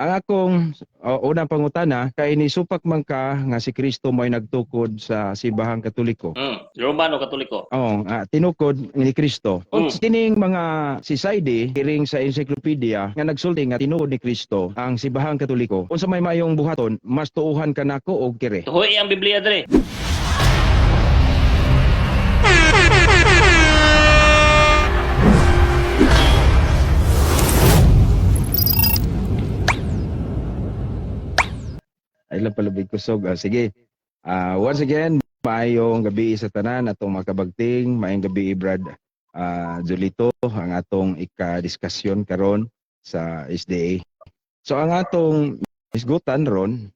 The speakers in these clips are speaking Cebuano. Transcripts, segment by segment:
Ang akong unang pangutana kay nisupak man ka nga si Kristo mo'y nagtukod sa simbahang Katoliko. Roman o Katoliko. Oo, tinukod ni Kristo. Kining mga si Saidi kiring sa encyclopedia nga nagsulti nga tinukod ni Kristo ang simbahang Katoliko. Unsa may mayong buhaton, mas tuuhan kanako og kere? Tuhoy ang Biblia dre. Ay lang palubig kusog. Sige. Once again, maayong gabi sa tanan atong makabagting, maayong gabi, Brad Julito, ang atong ika-diskusyon karon sa SDA. So ang atong isgutan ron,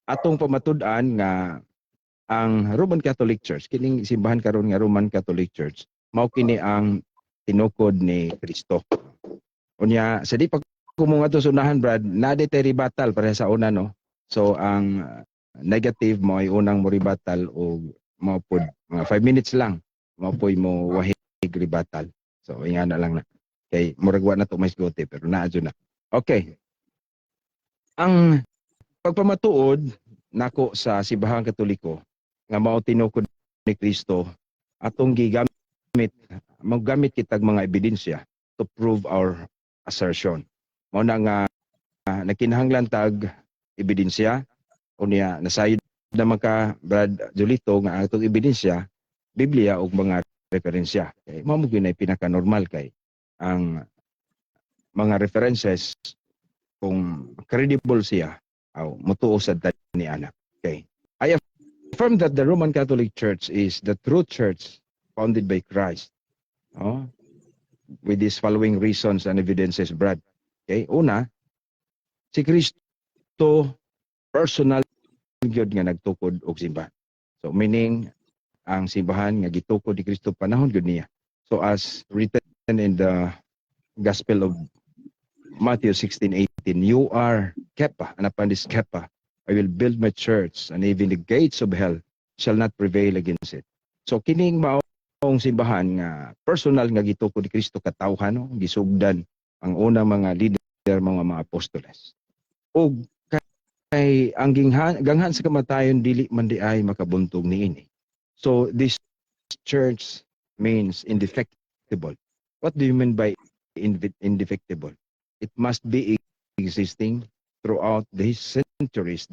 atong pamatud-an nga ang Roman Catholic Church, kining simbahan karon nga Roman Catholic Church, mao kini ang tinukod ni Kristo. Unya sa di pa kung mga to sunahan, Brad, na di tay rebuttal para sa una, no. So ang negative mo ay unang mo rebuttal o mo pod mga 5 minutes lang mo poy mo wahig rebuttal. So ingana lang na. Kay murag wa na to may isgote pero naa jud na. Okay. Ang pagpamatuod nako sa simbahang Katoliko nga mao tinukod ni Kristo, atong gigamit, maggamit kitag mga ebidensya to prove our assertion. Mao na nga nagkinahanglan tag ebidensya. Unya nasayod naman ka, Brad Julito, nga atong ebidensya Biblia ug mga referensya. Kay mao mo gyud pinaka normal kay ang mga references, kung credible siya aw mutuo sad ta ni ana. Okay. I affirm that the Roman Catholic Church is the true church founded by Christ. Oh, with these following reasons and evidences, Brad. Okay, una, si Kristo personal gyud nga nagtukod og simbahan. So meaning ang simbahan nga gitukod ni Kristo, panahon gyud niya. So as written in the Gospel of Matthew 16:18, "You are Kepa, and upon this Kepa I will build my church, and even the gates of hell shall not prevail against it." So kining maong simbahan nga personal nga gitukod ni Kristo katawhan, no, gisugdan ang unang mga leader, mga apostoles. Og kay ang ganghan sa kamatayon dili man di ay makabuntog niini. So this church means indefectible. What do you mean by indefectible? It must be existing throughout the centuries,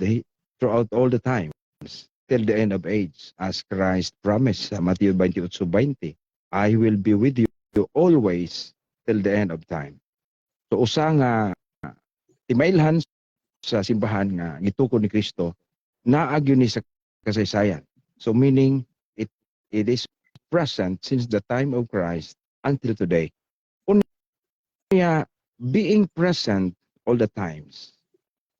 throughout all the times, till the end of age, as Christ promised sa Matthew 28:20, "I will be with you always till the end of time." So usa nga timailhan sa simbahan nga gitukod ni Kristo, naa gyud ni sa kasaysayan. So meaning it is present since the time of Christ until today. Unya, being present all the times,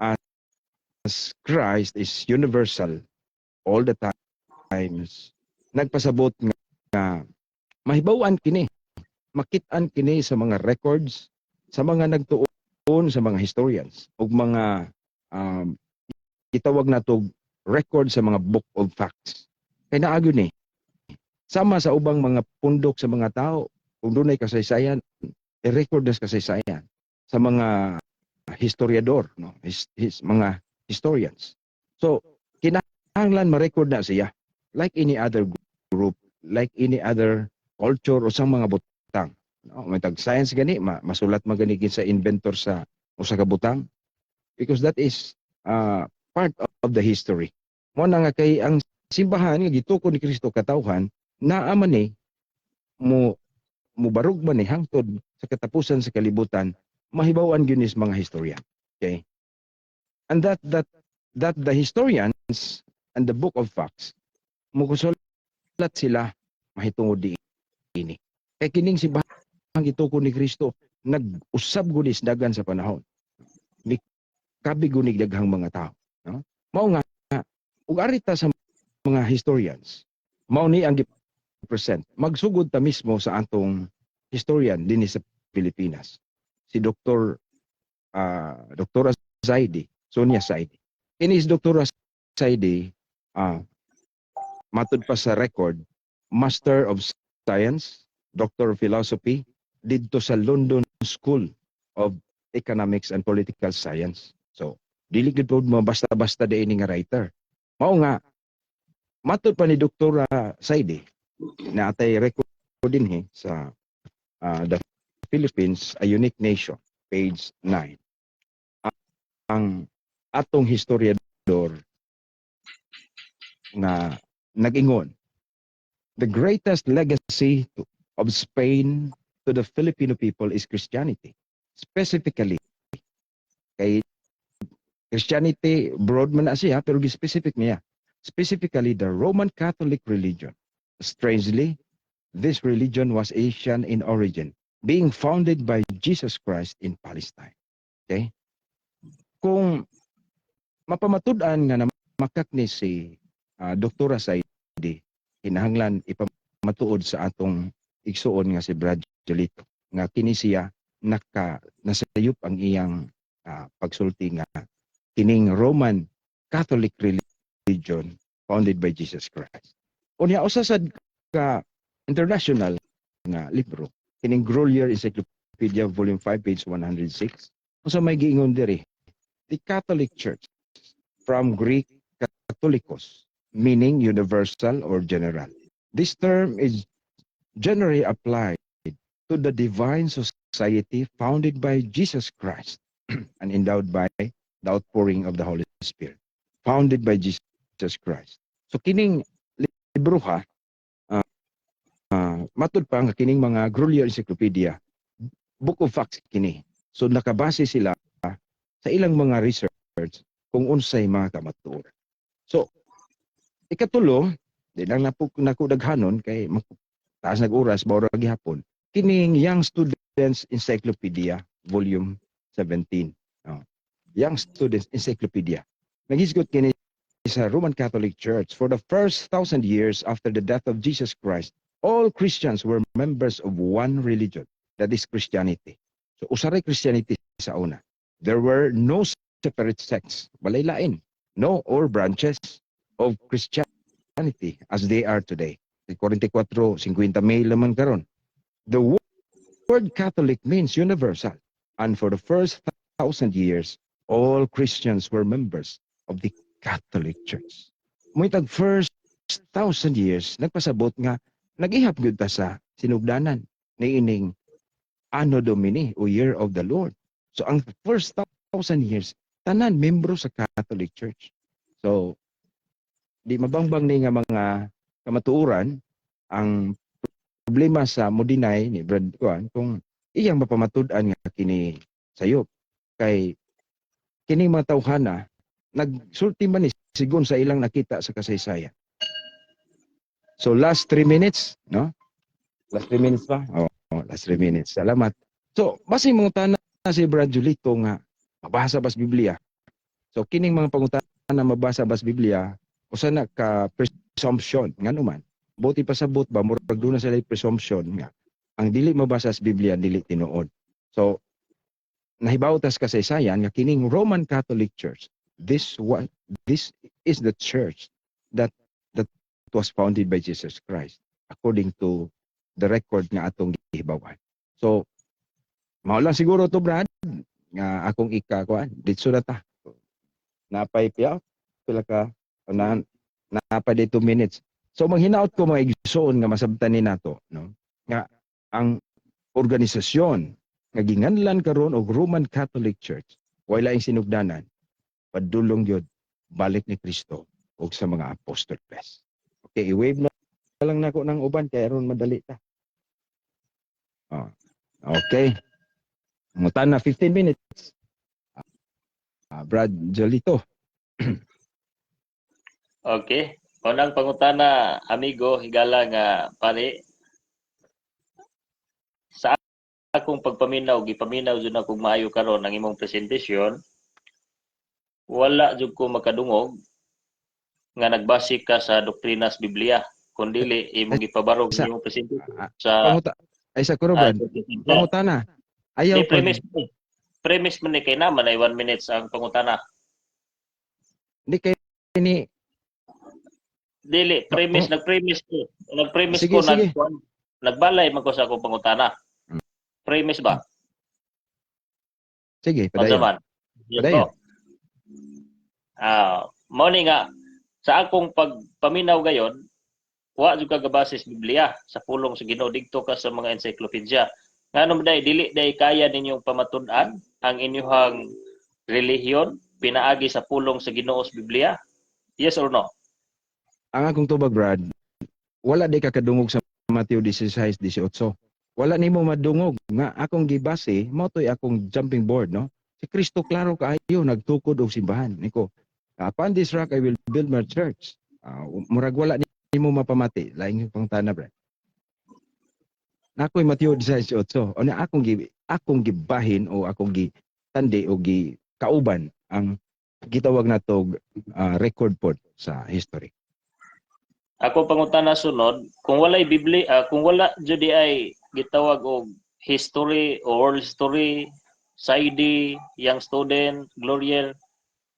as Christ is universal all the times, nagpasabot nga mahibaw-an kini, makit-an kini sa mga records, sa mga nagtuon, sa mga historians ug mga gitawag nato record sa mga book of facts. Kay naa gyud ni. Sama sa ubang mga pundok sa mga tao, kung dunay kasaysayan, i-record na sa kasaysayan sa mga historiador, no, his mga historians. So kinahanglan ma-record na siya like any other group, like any other culture o sa mga butang. No, may tag science gani, masulat man gani sa inventor sa usa ka butang because that is part of the history. Mo na nga kay ang simbahan nga gitukod ni Kristo katawhan, naa man ni mo mubarog man ni hangtod sa katapusan sa kalibutan, mahibaw-an gyud ni sa mga historian. Okay? And that the historians and the book of facts mukusulat sila mahitungod di ini. Kay kining simbahan gitukod ni Kristo nag-usab gud ni sa dagan sa panahon. Mikabig gud ni daghang mga tao, no? Mao nga ug ari ta sa mga historians, mao ni ang gi-present. Magsugod ta mismo sa atong historian dinhi sa Pilipinas, si Dr. Dr. Zaidi, Sonia Zaidi. Kini si Dr. Zaidi, matud pa sa record, Master of Science, Doctor of Philosophy, didto sa London School of Economics and Political Science. So, dili gud pod mo basta-basta di ini nga writer. Mao nga matud pa ni Dr. Saide na atay record dinhi sa The Philippines, a Unique Nation, page 9. Ang atong historiador nga nag-ingon, "The greatest legacy of Spain to the Filipino people is Christianity." Specifically, kay Christianity, broad man na siya, pero specific niya. "Specifically, the Roman Catholic religion. Strangely, this religion was Asian in origin, being founded by Jesus Christ in Palestine." Okay? Kung mapamatud-an nga namakak ni si Dr. Saidi, kinahanglan ipamatuod sa atong igsuon nga si Brad Jolito nga kini siya nasayop ang iyang pagsulti nga kining Roman Catholic religion founded by Jesus Christ. Unya, usa sad ka international nga libro, kining Grolier Encyclopedia, Volume 5, page 106. Unsa may giingon diri? "The Catholic Church, from Greek katholikos, meaning universal or general. This term is generally applied to the divine society founded by Jesus Christ and endowed by the outpouring of the Holy Spirit." Founded by Jesus Christ. So kining libro ha, matud pa nga kining mga Grolier Encyclopedia, book of facts kini. So nakabase sila sa ilang mga research kung unsay mga kamatuoran. So ikatulo, di lang nako daghanon kay taas nag oras ba gihapon. Kining Young Students Encyclopedia, Volume 17. Oh. Young Students Encyclopedia. Naghisgot kini sa Roman Catholic Church: "For the first 1,000 years after the death of Jesus Christ, all Christians were members of one religion, that is Christianity." So usa ray Christianity sa una. "There were no separate sects, walay lain, no or branches of Christianity as they are today." 44, 50 mil naman karon. "The word Catholic means universal, and for the first 1,000 years, all Christians were members of the Catholic Church." Moitag first 1,000 years, nagpasabot nga nag-ihap gyud ta sa sinugdanan niining Anno Domini o Year of the Lord. So ang first 1,000 years, tanan membro sa Catholic Church. So di mabangbang ni nga mga kamatuoran. Ang problema sa mo-deny ni Brad Kuan kung iyang mapamatud-an nga kini sayop kay kining mga tawhana nagsulti man ni sigon sa ilang nakita sa kasaysayan. So last 3 minutes, no? Last 3 minutes pa? Oh, last 3 minutes. Salamat. So, basin mangutana si Brad Julito nga mabasa bas Biblia. So kining mga pangutana mabasa bas Biblia, usa na ka presumption, ngano man. Buti pasabot ba, murag duna sila presumption nga ang dili mabasa sa Biblia dili tinuod. So nahibaw tas kasaysayan nga kining Roman Catholic Church, this is the church that was founded by Jesus Christ according to the record nga atong gihibawan. So mao lang siguro to, Brad, nga akong ika kuan ditso na ta. Napay piya pila ka na napay di 2 minutes. So manghinaot ko, mga igsoon, nga masabtan ni nato, no, nga ang organisasyon nga ginganlan karon og Roman Catholic Church way laing sinugdanan, padulong gyud balik ni Kristo ug sa mga apostoles. Okay, i-wave na lang nako ng uban kay aron madali ta. Oh. Okay. Mutan na 15 minutes. Brad Jolito. Okay. Unang pangutana, amigo, higala nga pare. Sa akong pagpaminaw, gipaminaw jud ako maayo karon ang imong presentation. Wala jud ko makadungog nga nagbase ka sa doktrina sa Biblia, kundi imong gipabarog imong presentation sa Panguta ay sa kuro, Brad. Pangutana. Ayaw Di, premise premise man ni kay naman ay 1 minutes ang pangutana. Hindi kay ni Dili, premise, nag-premise ko. Nag-premise Sige, ko sige. Nagbalay man ko sa akong pangutana. Premise ba? Sige, Unsa padayon. man? Padayon. Ah, mao ni nga sa akong pagpaminaw gayon, wa jud ka gabase sa Biblia, sa pulong sa Ginoo, didto ka sa mga encyclopedia. Ngano day dili day kaya ninyong pamatud-an ang inyong relihiyon pinaagi sa pulong sa Ginoo sa Biblia? Yes or no? Ang akong tubag, Brad, wala di ka kadungog sa Mateo 16:18. Wala nimo madungog nga akong gibase, mao to'y akong jumping board, no? Si Kristo klaro kaayo nagtukod og simbahan. Niko, "Upon this rock I will build my church." Murag wala nimo mapamati. Laing yung pangtana, Brad. Nakoy Mateo 16:18. O na akong gibahin o akong gitandi o gi kauban ang gitawag natog record pod sa history. Ako pangutana sunod, kung walay Biblia, kung wala jud ay gitawag og history o world history, Saidi, Young Student, Gloriel,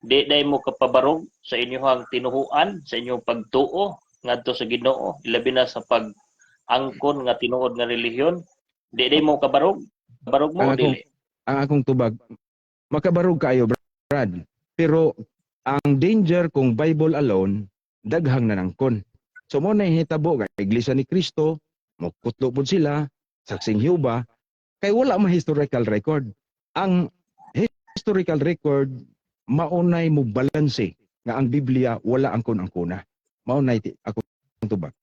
di day mo kapabarog sa inyong tinuhuan, sa inyong pagtuo ngadto sa Ginoo, ilabi na sa pag-angkon nga tinuod nga relihiyon, di day mo kabarog? Barog mo Ang o dili? Ang akong tubag, makabarog kaayo, Brad. Pero ang danger kung Bible alone, daghang nanangkon. So mo na hitabo nga Iglesia ni Cristo, mokutlo pud sila, Saksing Jehovah, kay wala man historical record. Ang historical record maunay mo balanse nga ang Biblia wala angkon-angkona. Maunay akong tubag.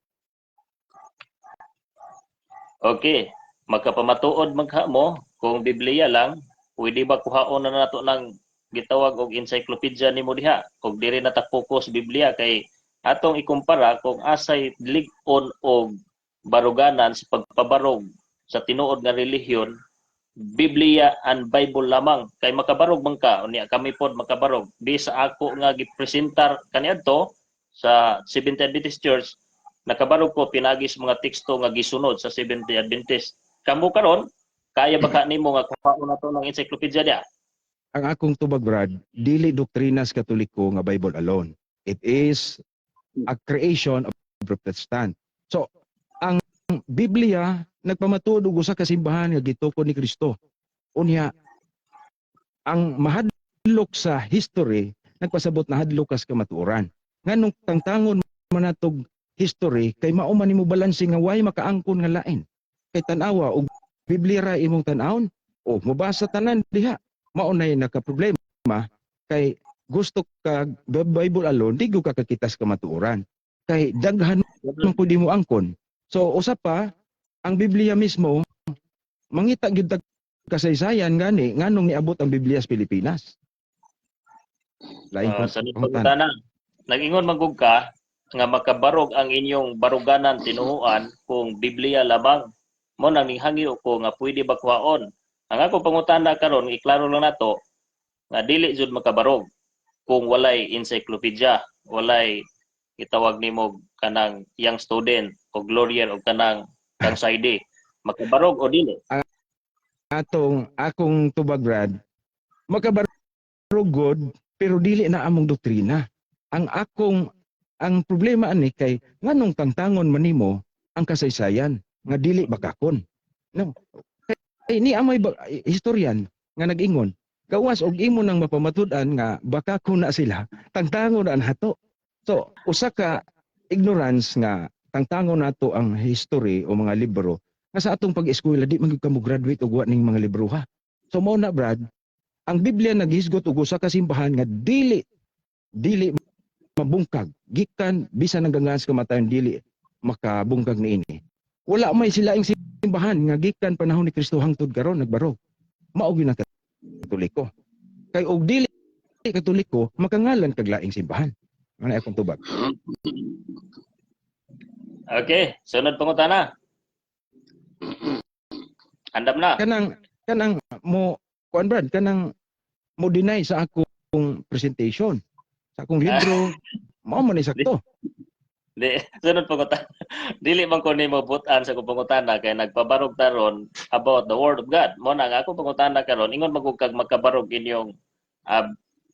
Okay, magkapamatuod magha mo kung Biblia lang, pwede ba kuhaon na nato ng gitawag og encyclopedia nimo diha og diri na ta focus Biblia, kay atong ikumpara kung asay lig-on og baruganan sa pagpabarog sa tinuod nga relihiyon, Biblia and Bible lamang? Kay makabarog man ka unya, kami pod makabarog bisa ako nga gipresentar kaniadto sa Seventh Adventist Church, nakabarog ko pinagi sa mga teksto nga gisunod sa Seventh Adventist. Kamo karon, kaya ba ka nimo nga kuhaon nato ng encyclopedia diya? Ang akong tubag, Brad, dili doktrinas Katoliko nga Bible alone. It is a creation of Protestant. So, ang Biblia nagpamatuod og usa ka simbahan nga gitukod ni Kristo. Unya, ang mahadlok sa history nagpasabot na hadlok kas kamatuoran. Nganong tangtangon man natog history kay mao man nimo balanse nga way makaangkon nga lain. Kay tan-awa og Biblia ra imong tan-awon o mobasa tanan diha, mao nay nakaproblema kay gusto ka Bible alone, di gyud ka kakitas kamatuoran kay daghan man pwede mo angkon. So usa pa, ang Biblia mismo mangita gyud tag kasaysayan gani nganong niabot ang Biblia sa Pilipinas. Lain Ah, kong sa pangutana. pangutana, nag-ingon man gud ka nga makabarog ang inyong baruganan tinuhuan kung Biblia lamang. Mo nang nihangyo ko nga pwede ba kuhaon. Ang ako pangutana karon, iklaro lang nato nga dili jud makabarog kung walay encyclopedia, walay gitawag nimo kanang Young Student o Glorian o kanang kang Saide. Makabarog o dili? Atong akong tubag, Brad, makabarog god pero dili na among doktrina. Ang problema ani kay nganong tangtangon man nimo ang kasaysayan nga dili bakakon, no? Kay ni amoy ba, historian nga nag-ingon gawas og imo nang mapamatud-an nga bakakon na sila, tangtangon na nato. So usa ka ignorance nga tangtangon nato ang history o mga libro nga sa atong pag-eskwela di man gyud ka mo graduate og wa ning mga libro ha. So mao na, Brad, ang Biblia naghisgot og usa ka simbahan nga dili mabungkag gikan bisan ang gangas kamatayon, dili makabungkag niini. Wala may silaing simbahan nga gikan panahon ni Kristo hangtod karon nagbarog. Mao gyud ang Katoliko. Kay og dili Katoliko, makangalan kag laing simbahan. Ano akong tubag? Okay, sunod pangutana. Andam na. Kanang mo kuan, Brad, kanang mo deny sa akong presentation, sa akong libro, mao man ni sakto. Di, sunod pangutana. Dili man ko nimo butan sa akong pangutana kay nagpabarog taron about the word of God. Mo na nga akong pangutana karon, ingon man kag magkabarog inyong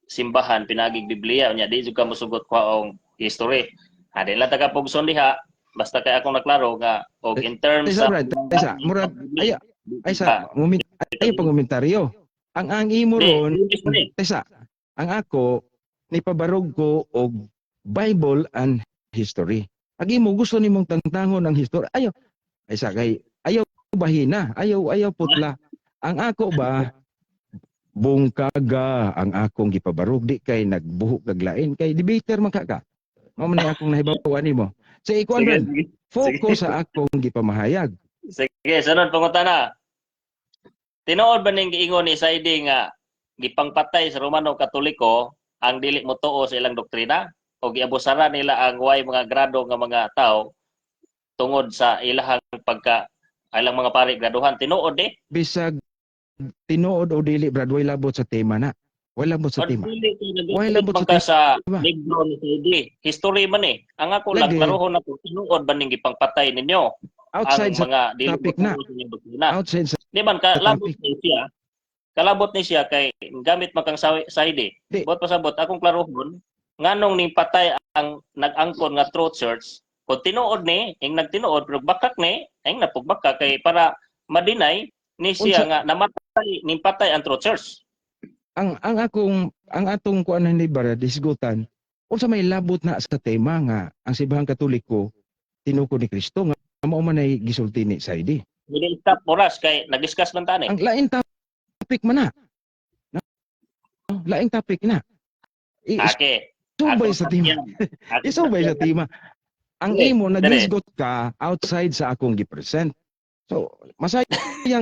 simbahan pinagig Biblia, unya di jud ka mosugot kuhaong history. Ha, di lang ta ka pugson diha, basta kay akong naklaro nga og in terms Tesa sa Brad, tesa, murag ay sa ngumin ay pangumentaryo. Ang imo Di, ron, Lunes man eh. Tesa, ang ako nipabarog ko og Bible and history. Ang imo gusto nimong tangtangon ang history. Ayo, ay sa kay ayaw bahina, ayaw ayaw putla. Ang ako ba bungkaga ang akong gipabarog, di kay nagbuhok kag lain kay debater man ka ka. Mao man ni akong nahibaw nimo. Sa ikuan Sige, Brad, sige. focus sa akong gipamahayag. Sige, sunod pangutana. Tinuod ba ning giingon ni Saidi nga gipangpatay sa Romano Katoliko ang dili motuo sa ilang doktrina o giabusaran nila ang way mga grado nga mga tao tungod sa ilahang pagka ilang mga pari graduhan? Tinuod eh? Bisag tinuod o dili, Brad, way labot sa tema na. Way labot sa O tema. dili kay Way labot nag sa ka sa tema. libro ni Saidi. History man eh. Ang ako lang Lagi. klarohon nako, tinuod ba ning gipangpatay ninyo Outside ang sa mga dili topic na. motuo sa inyong doktrina? Outside sa Di man kalabot topic. ni siya. Kalabot ni siya kay gamit man kang saidi. Di. Buot pasabot akong klarohon nganong ning patay ang nag-angkon nga true church kung tinuod ni ing nagtinuod pero bakak ni ing napugbakak kay para madinay ni siya Unsa- nga namatay ning patay ang true church. Ang akong ang atong kuan ni Brad, hisgutan unsa may labot na sa tema nga ang Simbahang Katoliko tinukod ni Kristo nga mao man ay gisulti ni Saidi. Hindi stop oras kay nag-discuss man ta ni. Ang laing topic man na. No? Laing topic na. Okay. Isubay Akong sa tema. sakyan. Akong Isubay sa sakyan. tema. Ang Dali, imo dali. naghisgot ka outside sa akong gi-present. So, masayang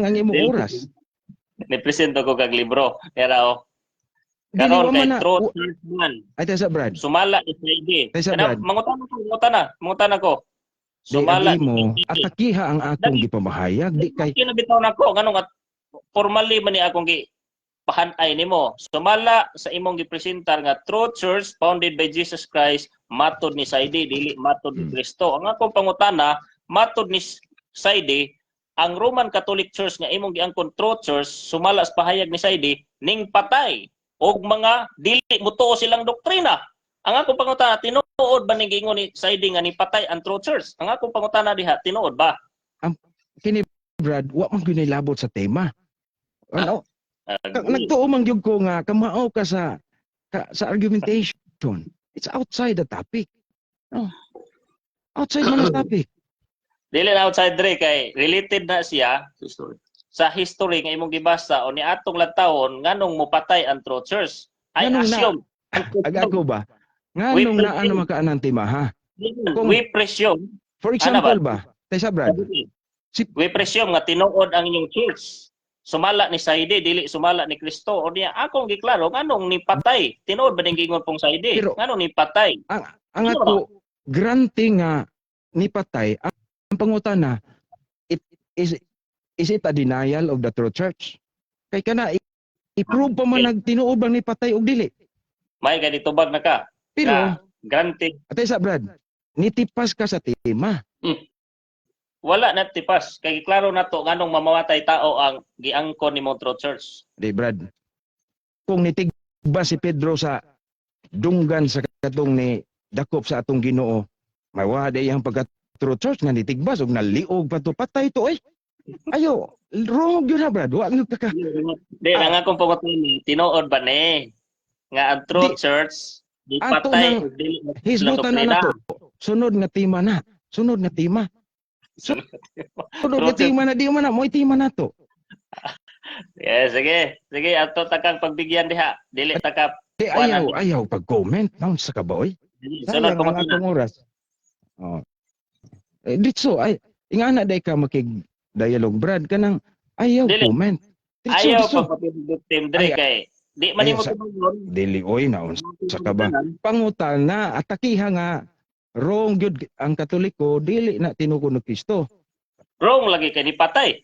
ang imong Dili. oras. Ni-present ko kag libro. Pero oh, Dili karon wa kay man na. true church man. Ay, tesa, Brad. Sumala ni Saidi. Tesa, Kana Brad. mangutana ko, mangutana, mangutana ko. Di ang Sumala imo ni Saidi. atakiha ang akong gipamahayag di kay Kinabitaw nako nganong at formally man ni akong gi pahanay nimo. Sumala sa imong gipresentar nga true church founded by Jesus Christ matod ni Saidi, dili matod ni Kristo. Ang akong pangutana, matod ni Saidi, ang Roman Catholic Church nga imong giangkon true church sumala sa pahayag ni Saidi ning patay og mga dili mutuo silang doktrina. Ang akong pangutana, tinuod ba ning giingon ni Saidi nga ni patay ang true church? Ang akong pangutana diha, tinuod ba? Kini, Brad, wa man gyud labot sa tema. Ano? Agree. Nagtuo man gyud ko nga kamao ka sa argumentation. It's outside the topic. No. Outside man ang topic. Dili na outside dre kay related na siya sa history nga imong gibasa o ni atong lantawon nganong mopatay ang true church. I Nganong na- assume. Ag ako ba? Nganong We na ano makaanang tema ha? Kung- We presume, For example ba? Tesa, Brad. We presume nga tinuod ang inyong church. Sumala ni Saide, dili sumala ni Kristo. O niya, akong giklaro, nganong ni patay? Tinuod ba ning giingon pong Saide? Pero- Nganong ni patay? Ang Ano ako granting nga ni patay ang pangutana, it is it a denial of the true church? Kay kana i-prove pa man nagtinuod bang ni patay og dili. May ganito bag na ka. Pero Na, granting tesa, Brad, nitipas ka sa tema. Wala na tipas kay klaro na to nganong mamamatay tao ang giangkon ni true church. Di, Brad. Kung nitigba si Pedro sa dunggan sa katong ni dakop sa atong Ginoo, mawa di ang pagka true church nga nitigbas og naliog pa to, patay to eh. Ayo, wrong yun ha, Brad. Wa gyud ka. Di ang akong pangutana, tinuod ba ni nga ang true Di. church di Ato patay nang og dili mo silang hisgutan na doktrina? nato. Sunod nga tema na. Sunod nga tema. Sunod nga True tema na, di man na mo'y tema nato. Yeah, sige. Sige, ato takang pagbigyan diha. Dili taka Di Wala. ayaw ayaw pag-comment naon sa kaboy. Sunod Sayang ang pangutana. atong oras. Oh. Eh, ditso ay ingana day ka makig dialogue, Brad, kanang ayaw Dili. comment. Ditso, Ayaw ditso. pagpapindutin dre Ay, kay di man ayaw nimo tinuod. Dili oy naon sa ka ba? Pangutana, atakiha nga wrong gyud ang Katoliko, dili na tinukod ni Kristo. Wrong lagi kay ni patay.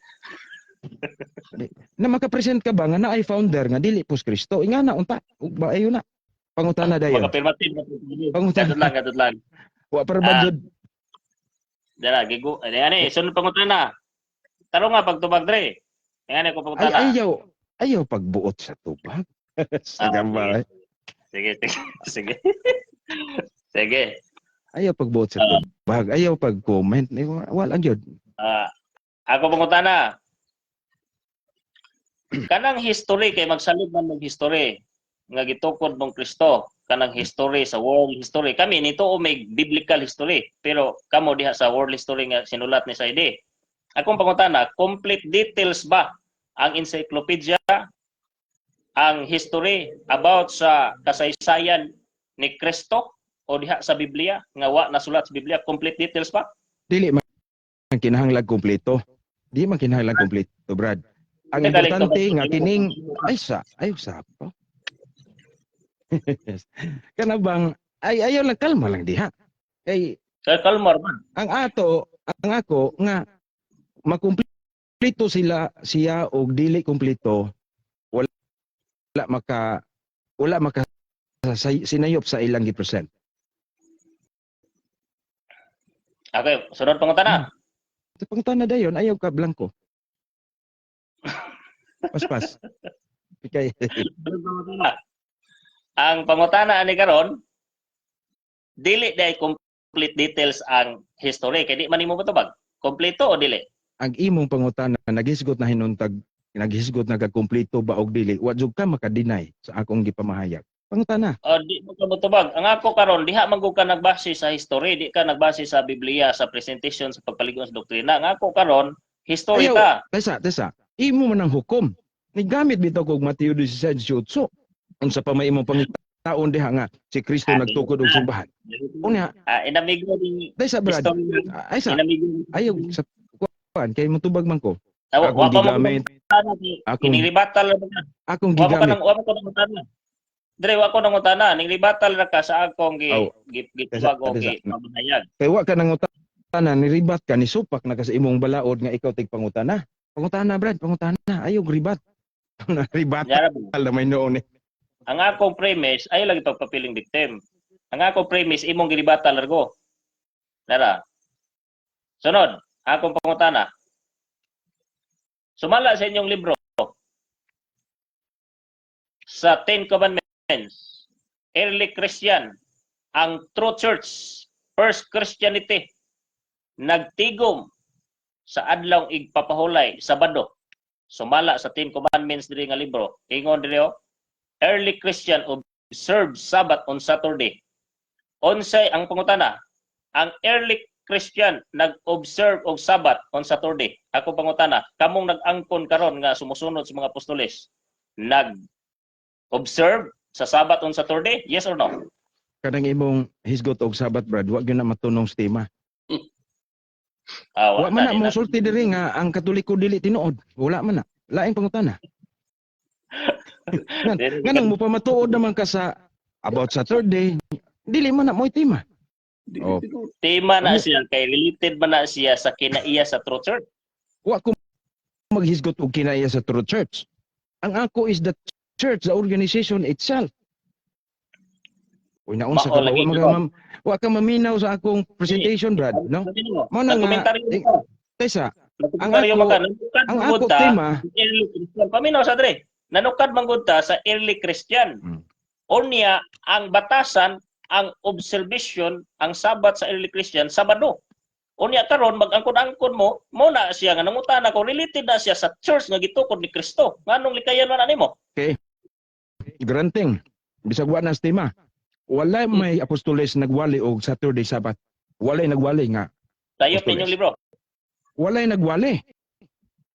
Na makapresent ka ba nga naay founder nga dili pos Kristo? Ingana unta ug ba ayo na. Pangutana dayon. Makapirmative na. Pangutana. Kadto lang, kadto lang. Wa para ba Ah. jud? Dara gigo. Ani ani sunod pangutana. Tarong nga pagtubag dre. Ani ko Ay pangutana. ayaw ayaw pagbuot sa tubag. Sa Ah, ba? Sige, sige, sige. Sige. Ayaw pagbuot sa tubag, ayaw pag-comment. Eh, wala gyud. Ah, ako pangutana. Kanang history kay magsalig man og history nga gitukod mong Kristo, kanang history sa world history. Kami nito o may biblical history, pero kamo diha sa world history nga sinulat ni Saide. Akong pangutana, complete details ba ang encyclopedia, ang history about sa kasaysayan ni Kristo o diha sa Biblia nga wa nasulat sa Biblia, complete details ba? Dili man kinahanglan kompleto. Di man kinahanglan kompleto, Brad. Ang Teka, importante Lito, nga kining ay sa ay sa pa. Kana bang ay ayaw lang, kalma lang diha. Kay Kay kalmar man. Ang ato, ang ako nga makumpleto sila siya og dili kumpleto, wala maka sinayop sa ilang gi-present. Okay, sunod pangutana. Sa pangutana dayon, ayaw ka blanko. Paspas. Kay Sunod pangutana. Ang pangutana ani karon, dili day complete details ang history kay di man nimo matubag. Kompleto o dili? Ang imong pangutana naghisgot na hinuntag, naghisgot na kag kumpleto ba og dili, wa jud ka maka-deny sa akong gipamahayag. Pangutana. O di mo ka motubag. Ang ako karon, diha man gud ka nagbase sa history, di ka nagbase sa Biblia sa presentation sa pagpaligon sa doktrina. Ang ako karon, history Ayaw. ta. Tesa, tesa. Imo man ang hukom. Nigamit bitaw kog Mateo 16:18. Unsa pa may imong pangitaon diha nga si Kristo nagtukod og simbahan? Unya, Ah, inamigo ni tesa, Brad. history. Ay sa Inamigo. Ayaw sa kuan kay motubag man ko. Ah, wa Akong pa mo gigamit, akong Iniribatal ra ka. akong Wa mo ka gigamit. nang wa mo ko nangutana. Dre, wa ko nangutana, ning ribatal ra ka sa akong gi Aw. gi gitubag o Tesa, gi pamahayag. Kay wa ka nangutana, niribat ka, nisupak na ka sa imong balaod nga ikaw tigpangutana. Pangutana, Brad, pangutana. Ayaw ribat. Ribat Yara ba? na may noon eh. Ang akong premise ay lagi pagpapiling victim. Ang akong premise, imong giribatal largo. Nara. Sunod, akong pangutana. Sumala sa inyong libro sa Ten Commandments, early Christian, ang true church, first Christianity, nagtigom sa adlaw igpapahulay, Sabado. Sumala sa Ten Commandments diri nga libro. Ingon diri oh, early Christian observed Sabbath on Saturday. Unsay ang pangutana? Ang early Christian nag-observe og Sabbath on Saturday. Ako pangutana, kamong nag-angkon karon nga sumusunod sa mga apostoles, nag-observe sa Sabbath on Saturday? Yes or no? Kanang imong hisgot og Sabat, Brad, wa gyud na matunong sa tema. Ah, Wa man na di mo sulti diri nga ang Katoliko dili tinuod. Wala man na. Laing pangutana. Nganong mo pamatuod naman ka sa about Saturday, dili man na mo'y tema. Oh. Tema na Ano? siya kay related man na siya sa kinaiya sa true church. Wa ko maghisgot og kinaiya sa true church. Ang ako is the church, the organization itself. Uy, naunsa Mao ka ba? lagi Wa, ko. wa ka maminaw sa akong presentation, Brad, no? Mao na nga, Nagkomentaryo ka. Tesa, Nagkomentaryo ka. Nanukad ang man ako gud ta tema, early Christian. Paminaw sa dre. Nanukad man gud ta sa early Christian. Unya, ang batasan, ang observation, ang Sabat sa early Christian, Sabado. Unya karon mag-angkon-angkon mo, mo na siya nga nangutana ko, related na siya sa church nga gitukod ni Kristo. Nganong likayan man nimo? Granting, bisag wa na sa tema, wala may apostoles nagwali og Saturday Sabbath. Walay nagwali nga. Sayop Apostoles. ninyong libro. Walay nagwali.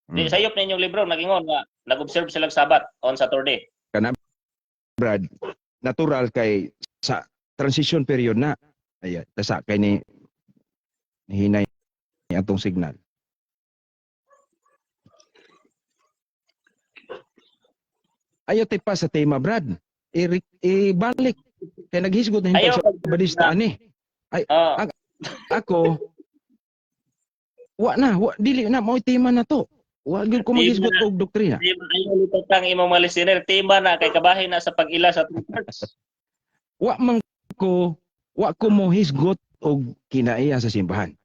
Di sayop ninyong libro nagingon nga nag-observe sila og Sabat on Saturday. Brad, natural kay sa transition period na. Ay, tasa kay ni hinay atong signal. Ayaw pa sa tema, Brad. Ibalik. Kay naghisgot na Ayaw hintag sa Badista ani. Ah, Ako wa na, wa dili na mao tema na to. Wa gyud ko maghisgot og doktrina. Tema ayaw lipat kang imong mga listener, tema na kay kabahin na sa pag-ila sa true church. Wa man ko, wa ko mo hisgot og kinaiya sa simbahan.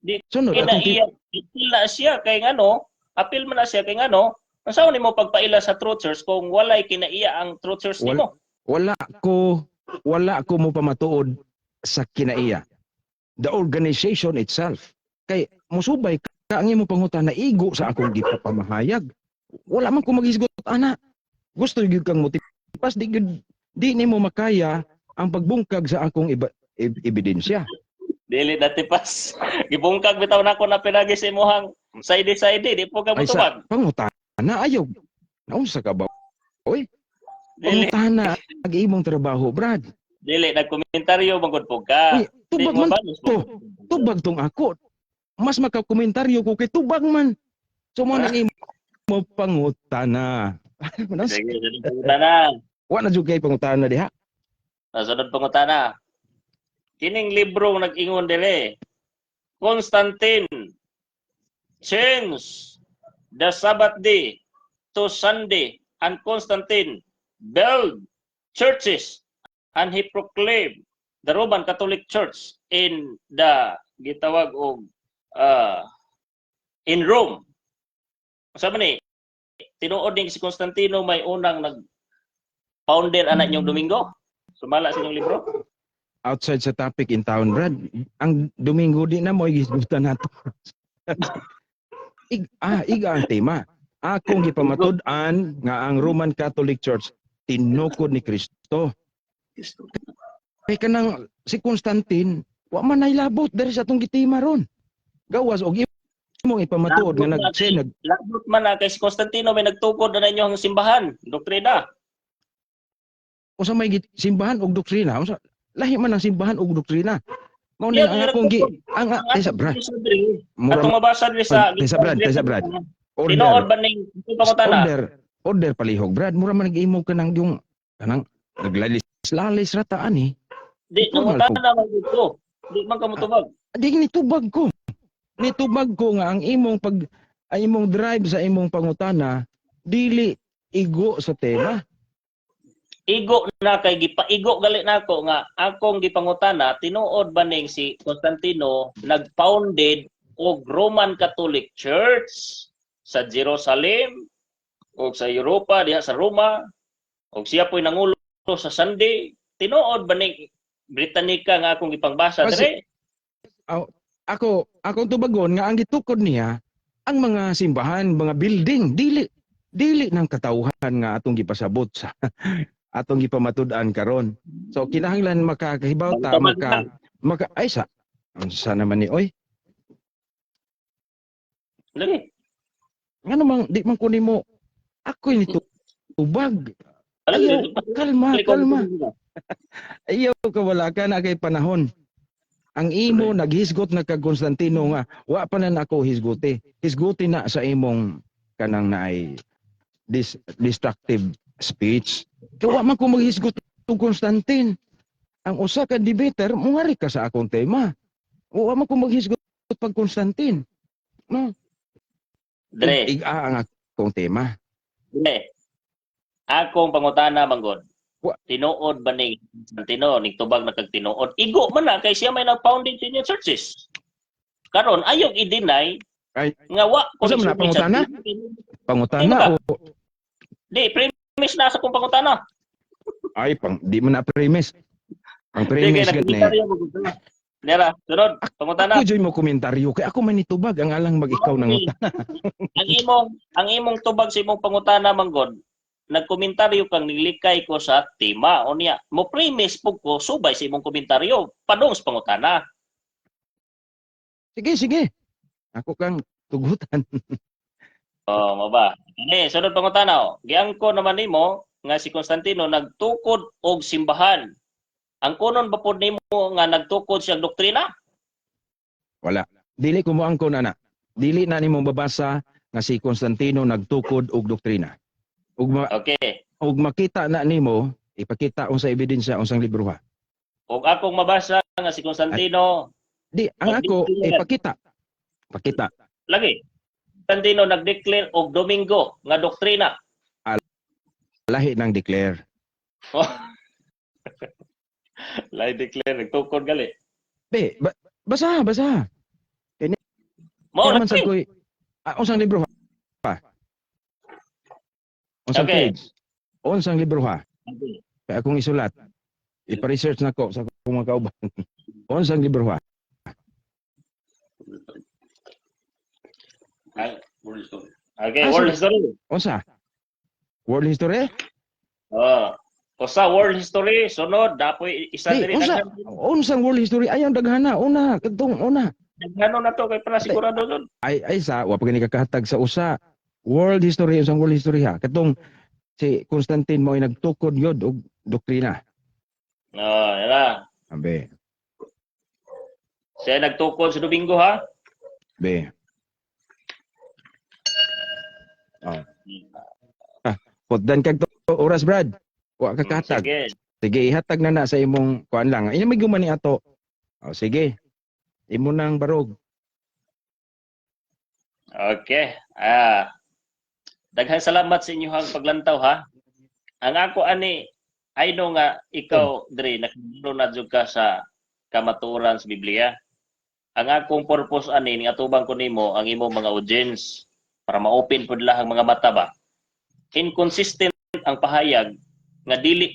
Di- Sunod atong Kinaiya, apil na siya kay ngano, apil man na siya kay ngano, unsaon nimo pagpaila sa true church kung walay kinaiya ang true church nimo? Wala ko mo pamatuod sa kinaiya. The organization itself. Kay musubay ka ang imo pangutana, igo sa akong gipamahayag. Wala man ko maghisgot ana. Gusto gyud kang motipas, di gyud di nimo makaya ang pagbungkag sa akong ebidensya. Dili na tipas. Gibungkag bitaw nako na pinagi sa imuhang side side, di po ka Ay motubag. sa pangutana ayaw. Naunsa ka ba? Oy, Dili pangutana ang imong trabaho, Brad. Dili nagkomentaryo man gud po ka. Uy, Di tubag mo man balos to. mo. Tubag tong ako. Mas makakomentaryo ko kay tubag man. So mo nang imo pangutana. Sige, sunod pangutana. Wa na jud kay pangutana diha. Ah, sunod pangutana. Kining libro nag-ingon dili. Constantine changed the Sabbath day to Sunday, and Constantine built churches and he proclaimed the Roman Catholic Church in the gitawag og in Rome. Sa man ni tinuod ning si Constantino may unang nag founder ana inyong Domingo? Sumala sa inyong libro? Outside sa topic in town, Brad. Ang Domingo di na mo gisgutan nato. Iga ang tema. Akong gipamatud-an nga ang Roman Catholic Church tinukod ni Kristo. Kay kanang si Constantine, wa man nay labot diri sa atong gitima ron. Gawas og imong ipamatuod nga nag nag Labot man na kay si Constantino may nagtukod na ninyo ang simbahan, doktrina. Unsa may simbahan og doktrina, unsa lahi man ang simbahan og doktrina? Mao ni Yeah, ang akong gi ang tesa, Brad. Mura Atong mabasa diri sa Tesa, Brad, tesa, Brad. Tinuod Order. ba ning pangutana? Order, order palihog, Brad. Mura man imo ka nang yung kanang naglalis-lalis ra ta ani. Di Formal. nangutana man gud ko. Di man ka motubag. Di nitubag ko. Nitubag ko nga ang imong drive sa imong pangutana dili igo sa tema. Igo na kay gipaigo gali nako nga akong gipangutana, tinuod ba ning si Constantino nag-founded og Roman Catholic Church sa Jerusalem o sa Europa diha sa Roma, og siya po'y nangulo sa Sunday? Tinuod ba ning Britannica nga akong gipangbasa Kasi dire? Ako, akong tubagon nga ang gitukod niya ang mga simbahan, mga building, dili dili ng katawhan nga atong gipasabot sa atong gipamatud-an karon. So kinahanglan makakahibaw ta, maka maka ay sa unsa naman ni, oy? Lagi. Ngano mang di man ko nimo ako ni tubag. Ayaw, kalma, kalma. Ayaw ka, wala ka na kay panahon. Ang imo naghisgot na kag Constantino nga wa pa na nako hisguti. Hisguti na sa imong kanang naay destructive speech. Kay wa man ko maghisgot og Constantine. Ang usa ka debater mungari ka sa akong tema. Wa man ko maghisgot pag Constantine. No. Dre. Iga ang akong tema. Dre. Akong pangutana manggod. Wa Tinuod ba ni Constantino ning tubag na kag tinuod? Igo man na kay siya may nag-founded sa inyong churches. Karon ayaw i-deny Ay, nga wa unsa man na pangutana? Pangutana o Di premise na sa akong pangutana. Ay, pang di man na premise. Ang Di kay premise gani. nagkomentaryo mo gud. Dira, sunod, pangutana. Ako joy mo komentaryo kay ako man nitubag ang alang mag ikaw nang Ang imong tubag sa imong pangutana manggod, nagkomentaryo kang nilikay ko sa tema. Unya, mo premise pug ko subay sa imong komentaryo padung sa pangutana. Sige, sige. Ako kang tugutan. Oh, mo ba? Eh, sunod pangutana oh. Giangko naman nimo nga si Constantino nagtukod og simbahan. Ang kunon ba pod nimo nga nagtukod siyang doktrina? Wala. Dili ko mo angkon ana. Dili na nimo babasa nga si Constantino nagtukod og doktrina. Ug makita na nimo, ipakita unsa ebidensya, unsang libro ha. Og akong mabasa nga si Constantino Di ang ako ipakita. Pakita. Lagi. Constantino nag-declare og Domingo nga doktrina. Lahi nang declare. Lahi declare, nagtukod gali. Be, basa, basa. Mao Kaya man na sad ko'y unsang libro ha? Unsang page? Unsang libro ha? Kaya akong isulat. Ipa-research na ko sa akong mga kauban. Unsang libro ha? Ay, Rolling Stone. Okay, Ah, world sorry. History. Unsa? World history? Oh. Usa, world history, sunod dapoy isa Di, diri unsa? daghan. Unsang world history? Ayaw daghana, una, kadtong una. Daghano na to kay para sigurado jud. Ay sa wa pa gani kakahatag sa usa. World history, unsang world history ha? Katong si Constantine mo ay nagtukod yod og doktrina. Oh, yan. Abe, Siya nagtukod sa Domingo ha. Be. Oh. Ah, putdan kag to oras, Brad. Wa ka kahatag. Sige. Sige, ihatag na na sa imong kuan lang. Ina may guman ni ato. Oh, sige. Imo nang barog. Okay. Ah. Daghang salamat sa inyong paglantaw ha. Ang ako ani, I know nga ikaw dre nakabalo na jud ka sa kamatuoran sa Biblia. Ang akong purpose ani ning atubang ko nimo ang imong mga audience para ma-open pud ang mga mata ba. Inconsistent ang pahayag nga dili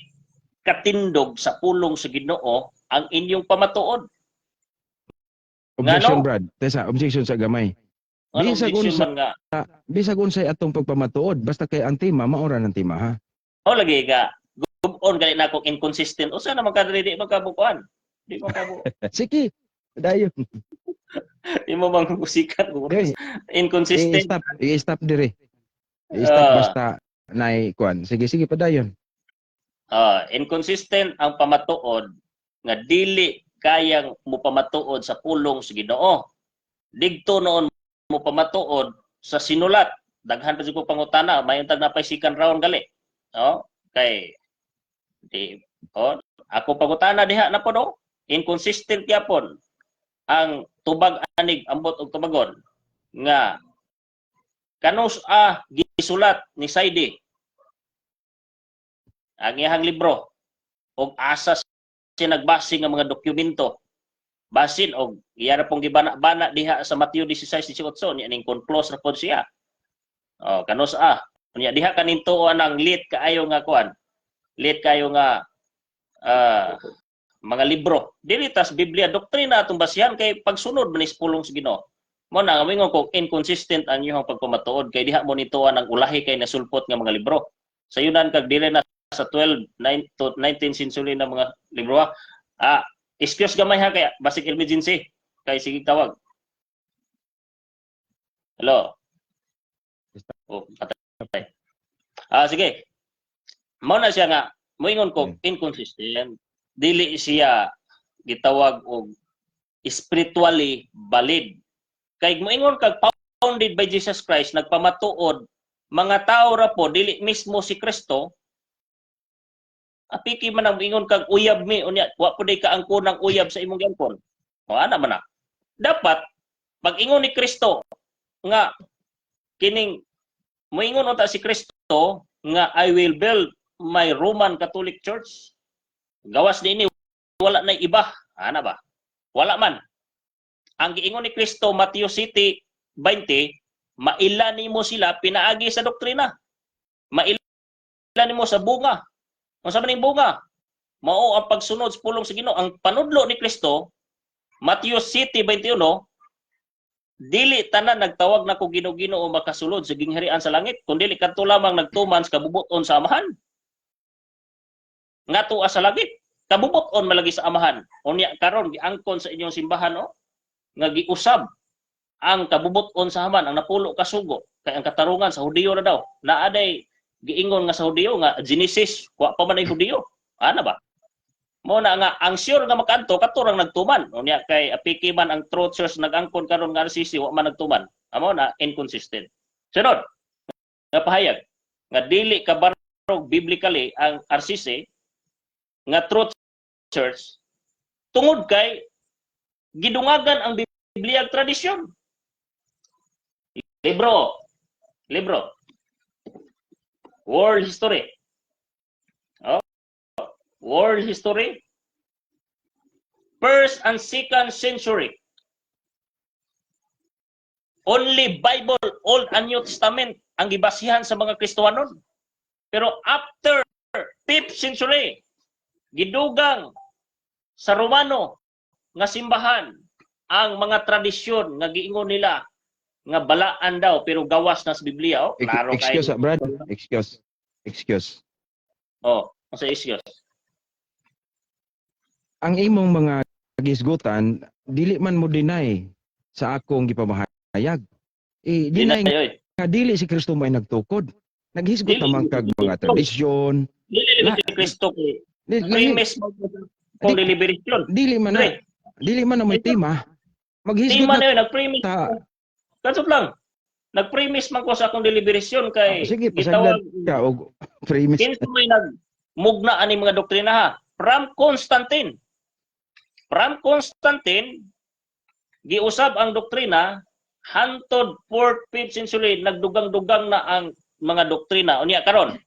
katindog sa pulong sa Ginoo ang inyong pamatuod. Objection, Ngano? Brad. Tesa, objection sa gamay. Ano Bisag objection unsa man nga? Bisag unsay atong pagpamatuod, basta kay ang tema mao ra ng tema ha. O lagi ka gubon gali na akong inconsistent. Usa naman ka diri, di man ka bukuan. Di man ka bu. Sige. Dayon. Imo bang usikan ko? Dili, Inconsistent. I-stop, i-stop dire. I-stop Ah. basta nay kuan. Sige, sige, padayon. Ah, inconsistent ang pamatuod nga dili kayang mupamatuod sa pulong sa Ginoo. Digto noon mupamatuod sa sinulat. Daghan pa jud ko pangutana, may untag na pay second round gali. No? Kay di oh, ako pangutana diha na po no. Inconsistent gyapon ang tubag anig, ambot og tubagon nga kanus a gisulat ni Saidi ang iyang libro og asa siya nagbase nga mga dokumento, basin og iya ra pong gibana-bana diha sa Mateo 16:18 niya ning conclose ra pod siya. Oh, kanus a unya diha kaning tuo ang lit kaayo nga kuan, lit kaayo nga mga libro. Dili tas Biblia, doktrina atong basihan kay pagsunod man is pulong sa Ginoo. Mo na nga moingon ko inconsistent ang inyong pagpamatuod kay diha mo nituan ang ulahi kay nasulpot nga mga libro. Sayunan kag dili na sa 12 9 to 19 century na mga libro ha. Ah, excuse gamay ha kay basig emergency kay sige tawag. Hello. Oh, patay. Ah, sige. Mao na siya nga moingon ko inconsistent. Dili siya gitawag og spiritually valid. Kay moingon kag founded by Jesus Christ, nagpamatuod mga tao ra po, dili mismo si Kristo. Apiki man ang moingon kag uyab mi, unya wa pud ka angkon ng uyab sa imong giangkon. O ana man na. Dapat pag ingon ni Kristo nga kining moingon unta si Kristo nga "I will build my Roman Catholic Church." Gawas niini wala na iba. Ana ba? Wala man. Ang giingon ni Kristo, Mateo 7:20, maila nimo sila pinaagi sa doktrina. Maila nimo sa bunga. Unsa man ning bunga? Mao ang pagsunod sa pulong sa Ginoo. Ang panudlo ni Kristo, Mateo 7:21, "Dili tanan nagtawag nako Ginoo, Ginoo makasulod sa gingharian sa langit, kundi kadto lamang nagtuman sa kabubuton sa Amahan nga tuwa sa langit." Kabubuton malagi sa Amahan. Unya karon giangkon sa inyong simbahan oh, nga giusab ang kabubuton sa Amahan, ang napulo ka sugo, kay ang katarungan sa Hudiyo na daw. Naa day giingon nga sa Hudiyo nga Genesis, wa pa man ay Hudiyo. Ana ba? Mo na nga ang sure nga makaadto kato rang nagtuman. Unya kay apiki man ang Truth Church nagangkon karon nga RCC, wa man nagtuman. Amo na inconsistent. Sunod nga pahayag nga dili kabarog biblically ang RCC nga Truth Church tungod kay gidungagan ang Biblia ug tradisyon. Libro. Libro. World history. Oh. World history. First and second century. Only Bible, Old and New Testament ang gibasihan sa mga Kristohanon. Pero after 5th century, gidugang sa Romano nga simbahan ang mga tradisyon nga giingon nila. Nga balaan daw pero gawas na sa Biblia, oh. Klaro Excuse, kayo. Ah, Brad. Excuse. Excuse. Oh, sa excuse. Ang imong mga gisgutan, dili man mo deny sa akong gipamahayag. Eh, deny Dili oy. nga dili si Kristo may nagtukod. Naghisgot Dili naman kag mga tradisyon. Dili si Kristo kay premise mo kung deliberation. Dili man na, Pre, dili man na may tema. Maghisgot tema na na yun, nag-premise. ta. Kansot lang. Nag-premise man ko sa akong deliberation kay Ah, sige, gitawag pasagdan ka og premise. kinsa may nagmugna ani mga doktrina, ha? From Constantine. From Constantine giusab ang doktrina hantod 4th 5th century, nagdugang-dugang na ang mga doktrina. Unya karon,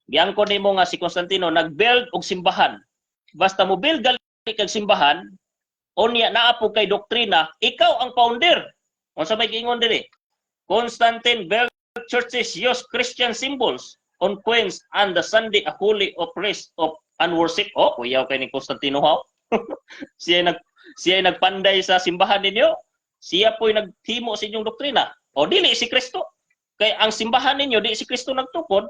giangkon nimo nga si Constantino nag-build og simbahan. Basta mo build gali kag simbahan, unya naa po kay doktrina, ikaw ang founder. Unsa may giingon diri? Constantine built churches, use Christian symbols on coins and the Sunday a holy of rest of and worship. Oh, kuyaw kay ni Constantino, ha. Siya nagpanday sa simbahan ninyo. Siya po'y nagtimo sa inyong doktrina. O dili si Kristo. Kay ang simbahan ninyo di si Kristo nagtukod.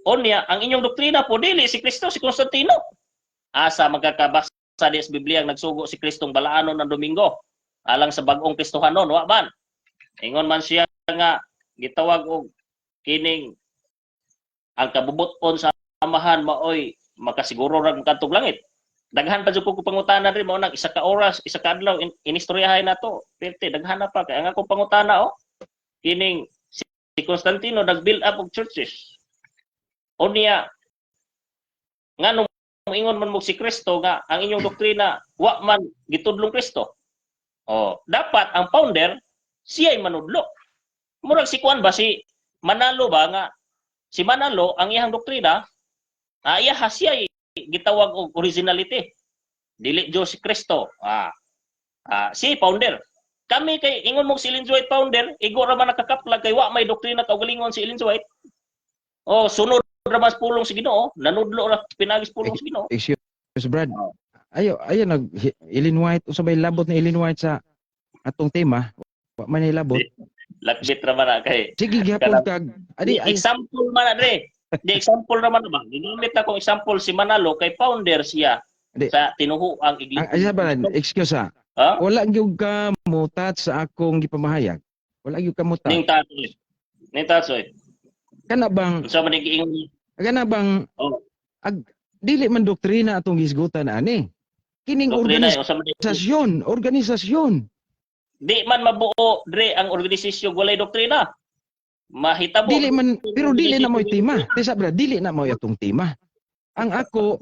O niya, ang inyong doktrina po dili si Kristo, si Constantino. Asa magkakabasa di sa Biblia ang nagsugo si Kristong balaanon ng Domingo alang sa bag-ong Kristohanon? Wa man. Ingon man siya nga gitawag og kining ang kabubut-on sa Amahan maoy makasiguro ra makadtog langit. Daghan pa jud ko pangutana rin mao nang isa ka oras, isa ka adlaw inistoryahay nato. Perte daghan na pa kay ang akong pangutana, oh. Kining si Constantino nag-build up og churches. Unya ngano moingon man mo si Kristo nga ang inyong doktrina wa man gitudlong Kristo? Oh, dapat ang founder siya'y manudlo. Murag si kuan ba, si Manalo ba, nga si Manalo ang iyang doktrina, iya siya gitawag og originality. Dili Diyos si Kristo. Si founder. Kami kay ingon mo si Ellen G. White founder, igo ra man nakakaplag kay wa may doktrina kaugalingon si Ellen G. White. Oh, sunod ra man sa pulong sa Ginoo, nanudlo ra pinagi sa pulong sa Ginoo. Excuse, Brad. Ayo, ayo nag Ellen White, unsa may labot ni Ellen White sa atong tema? Wa man labot. Lakbit ra man na kay Sige gihapon kag adi ay example man na dre. Di example ra man na ba? Gigamit akong example si Manalo kay founder siya Di. sa tinuhuang Ang iglesia. ay Brad, excuse ha. Ha? Wala gyud ka mutat sa akong gipamahayag. Wala gyud ka mutat. Ning tatoy. Ning tatoy. Kana bang Unsa man ning giingon niya? Kana bang ag dili man doktrina atong gisgutan ani. Kining Doktrina unsa man ning organisasyon, organisasyon. Di man mabuo dre ang organisasyon walay doktrina. Mahitabo. Dili man, pero dili na mo'y tema. Tisa bra, dili na mo'y atong tema. Ang ako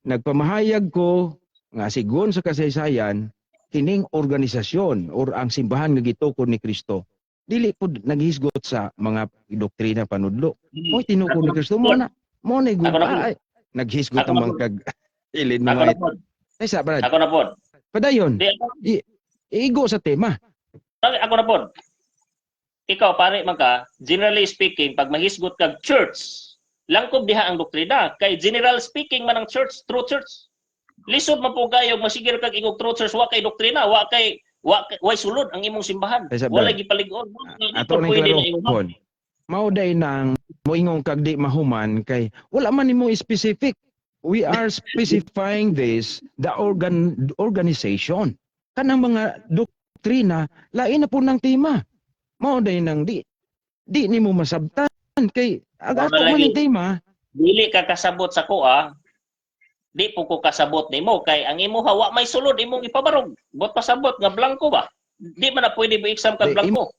nagpamahayag ko nga sigon sa kasaysayan kining organisasyon or ang simbahan nga gitukod ni Kristo dili pud naghisgot sa mga doktrina, panudlo. Mo'y tinukod ni Kristo mo na. Mo na Ako na po. ay, naghisgot Ako na naman po. kag Ellen Ako na White. pod. Tisa brad, Ako na pod. padayon. Di ako, Igo sa tema. Ako na pod. Ikaw pare man ka, generally speaking, pag mahisgot kag church, langkob diha ang doktrina kay general speaking man ang church, true church. Lisod man po kayo masigir kag ingog true church, wa kay doktrina, wa way sulod ang imong simbahan. Tisa, Wala Brad. gipalig-on. Ato ning Pwede na imong klarohon. Mao day nang moingon kag di mahuman kay wala man nimo specific. We are specifying this, the organization. Kanang mga doktrina lain na po ng tema. Mao day nang di nimo masabtan kay ang Mao ato na man lagi. ning tema. Dili ka kasabot sa kuha, di po ko kasabot nimo kay ang imo wa may sulod imong ipabarog. Bot pasabot nga blanko ba? Di man na pwede mo exam kag Di, blanko.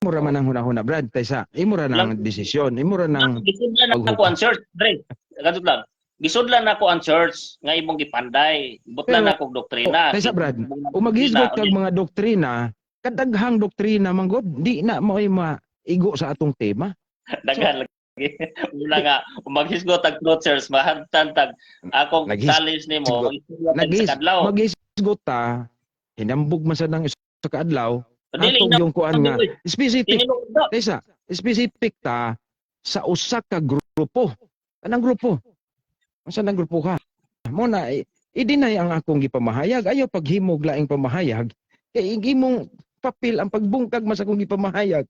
Imo ra man ang hunahuna, Brad, kaysa imo ra nang desisyon, imo ra nang Gisudlan na ako ang church, Dre. Kadto lang. Gisudlan nako ang church nga imong gipanday. Butlan Pero- na akong doktrina. Kaysa Brad, kung maghisgot kag mga doktrina, kadaghang doktrina man gud, di na mo'y maigo sa atong tema. Daghan lagi. Una nga, kung maghisgot tag true church, mahamtan tag akong challenge nimo, maghisgot tag sa kadlaw. Maghisgot ta, hinambog man sa nang isa ka adlaw, Dili atong na yung kuan nga specific tinuod na. Tesa, specific ta sa usa ka grupo. Anang grupo? Unsa nang grupo ka? Mo na i-deny ang akong gipamahayag. Ayo paghimog laing pamahayag kay imong Papel ang pagbungkag mas akong gipamahayag.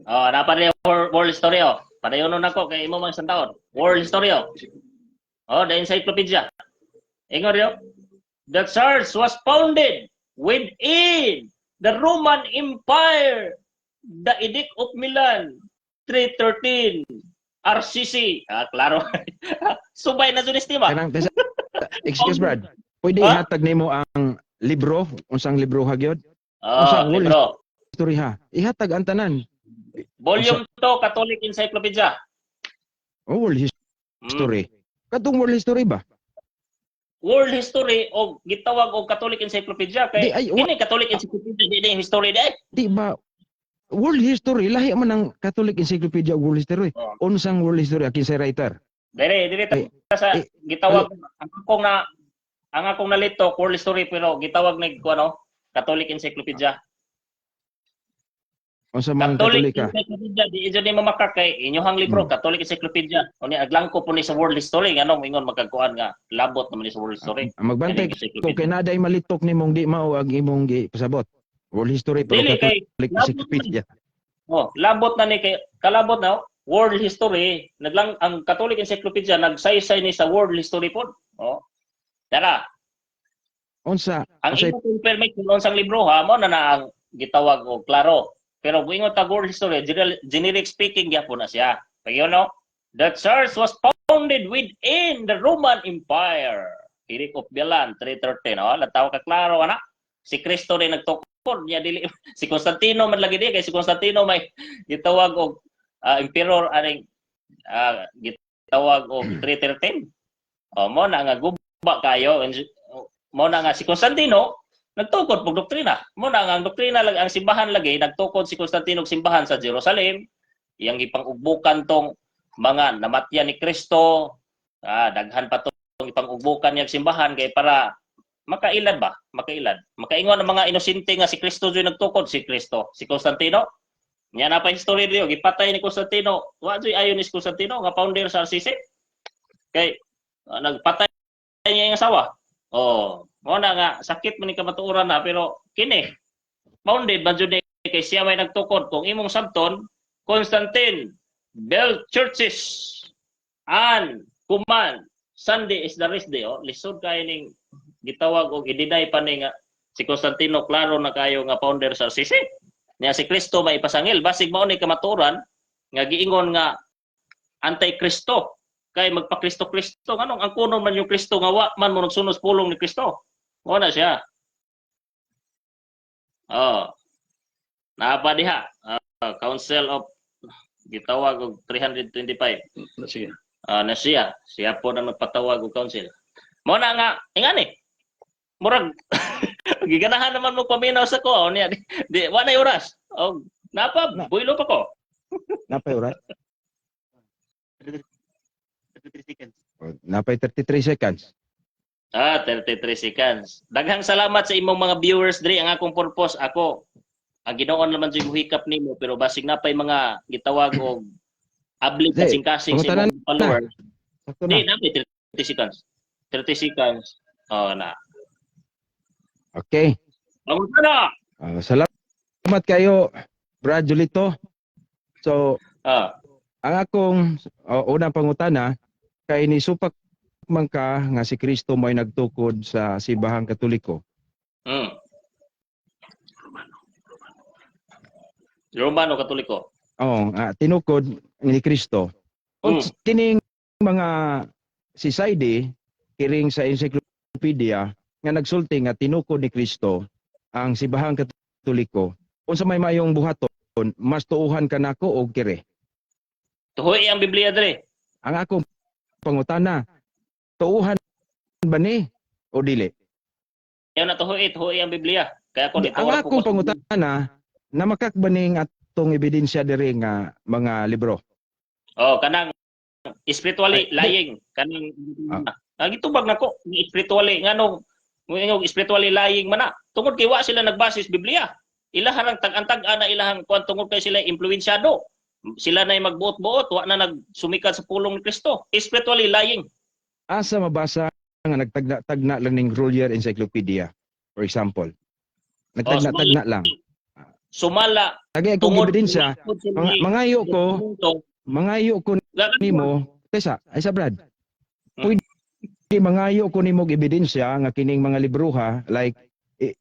Oh, napa rin world history oh. Padayon nun ako kay imo mang isang taon. World history oh. Oh, the encyclopedia. Ingon riyo. The church was founded within the Roman Empire. The Edict of Milan, 313 RCC. Ah, klaro. Subay na jud ba? Kanang excuse, Brad. Pwede Ha? ihatag nimo ang libro, unsang libro ha gyud? Oh, Unsang world libro. history ha? Ihatag ang tanan. Volume 2, Catholic Encyclopedia. Oh, world history. Katong world history ba? World history o gitawag og Catholic Encyclopedia Di kay ay wa, kini Catholic Encyclopedia, di ni history di ay. Di ba world history lahi man ang Catholic Encyclopedia ug world history? Oh. Unsang world history, kinsay writer? Dire dire Eh, ta sa eh, gitawag ang akong nalito world history, pero gitawag ni kuno Catholic Encyclopedia. Unsa man Catholic Katolika? Encyclopedia di jud ni mamaka kay inyohang libro Catholic Encyclopedia. Unya aglangko po ni sa world history, nganong ingon magkagkuan nga labot naman ni sa world history. Ah, magbantay Kaning ko encyclopedia. kay naday malitok nimong di mao ang imong gipasabot. World history pero Dili kay Catholic labot. Encyclopedia. Oh, labot na ni kay kalabot na oh, world history naglang ang Catholic Encyclopedia nagsaysay ni sa world history pod. Oh. Tara, Unsa ang unsay imong confirmation unsang libro ha, mo na na ang gitawag og klaro. Pero kung ingon tag world history, general, generic speaking gyapon na siya. Kaya no, the church was founded within the Roman Empire. Edict of Milan 313, oh, lataw ka klaro ana. Si Kristo rin nagtukod niya, dili si Constantino man lagi di kay si Constantino may gitawag og emperor aning gitawag og 313. Oh, mo na nga guba kayo, mo na nga si Constantino nagtukod og doktrina. Mo na nga ang doktrina ang simbahan lagi nagtukod si Constantino og simbahan sa Jerusalem, iyang gipang-ugbukan tong mga namatyan ni Kristo, daghan pa tong ipang-ugbukan niyang simbahan kay para makailad ba? Makailad. Makaingon ang mga inosente nga si Kristo jud nagtukod, si Kristo, si Constantino. Nya na pa history diyo, gipatay ni Constantino. Wa jud ayon ni Constantino nga founder sa RCC. Kay nagpatay niya yung asawa. Oh, mo na nga sakit man ni kamatuoran na, pero kini founded ba jud ni kay siya may nagtukod. Kung imong sabton, Constantine built churches and command Sunday is the rest day. Oh, lisod kay ning gitawag og i-deny pa ni nga si Constantino klaro na kayo nga founder sa RCC. Niya si Kristo may ipasangil, basig mao ni kamatuoran nga giingon nga anti-Kristo kay magpa-Kristo Kristo, nganong ang kuno man yung Kristo nga wa man mo nagsunod sa pulong ni Kristo. Mo na siya. Oh. Naa pa diha. Council of gitawag og 325. Sige. Ah, na siya. Siya po na nagpatawag og council. Mo na nga ingani. Murag giganahan naman mo paminaw sa ko niya di wa na oras. Og napa Na. builo pa ko. Napay oras? 33 seconds. Oh, napay 33 seconds. Ah, 33 seconds. Daghang salamat sa imong mga viewers diri. Ang akong purpose ako ang Ginoo naman jud muhikap nimo, pero basig napay mga gitawag og abli Di, kasing-kasing sa pangutanan imong followers. Sakto Di na. napay 30 seconds. 30 seconds. Oh na. Okay. Pangutana. Ah, salamat kayo, Brad Julito. So, ang akong unang pangutana kay ni supak man ka nga si Kristo mo'y nagtukod sa simbahang Katoliko. Romano Katoliko. Oo, tinukod ni Kristo. Kining mga si Saidi kiring sa encyclopedia nga nagsulti nga tinukod ni Kristo ang simbahang Katoliko. Unsa may mayong buhaton, mas tuuhan ka nako og kiri? Tuhoy ang Biblia dre. Ang akong pangutana, tuuhan ba ni o dili? Ayaw na tuhoy, tuhoy ang Biblia. Kaya ko Ang dito akong pangutana, namakak ba ning atong ebidensya diri nga mga libro? Oh, kanang spiritually Ay, lying, kanang ah. Gitubag nako spiritually, nganong moingog spiritually lying man na tungod kay wa sila nagbase sa Biblia. Ilahan ang tag-antag na ilahang kuan tungod kay sila impluensyado. Sila na magbuot-buot, wa na nagsumikat sa pulong ni Kristo. Spiritually lying. Asa mabasa nga nagtagna-tagna lang ning Grolier Encyclopedia, for example? Nagtagna-tagna lang. Sumala Tagay akong tungod ebidensya, mangayo ko nimo, tesa, ay sa Brad. Pwede mangayo ko nimo og ebidensya nga kining mga libroha like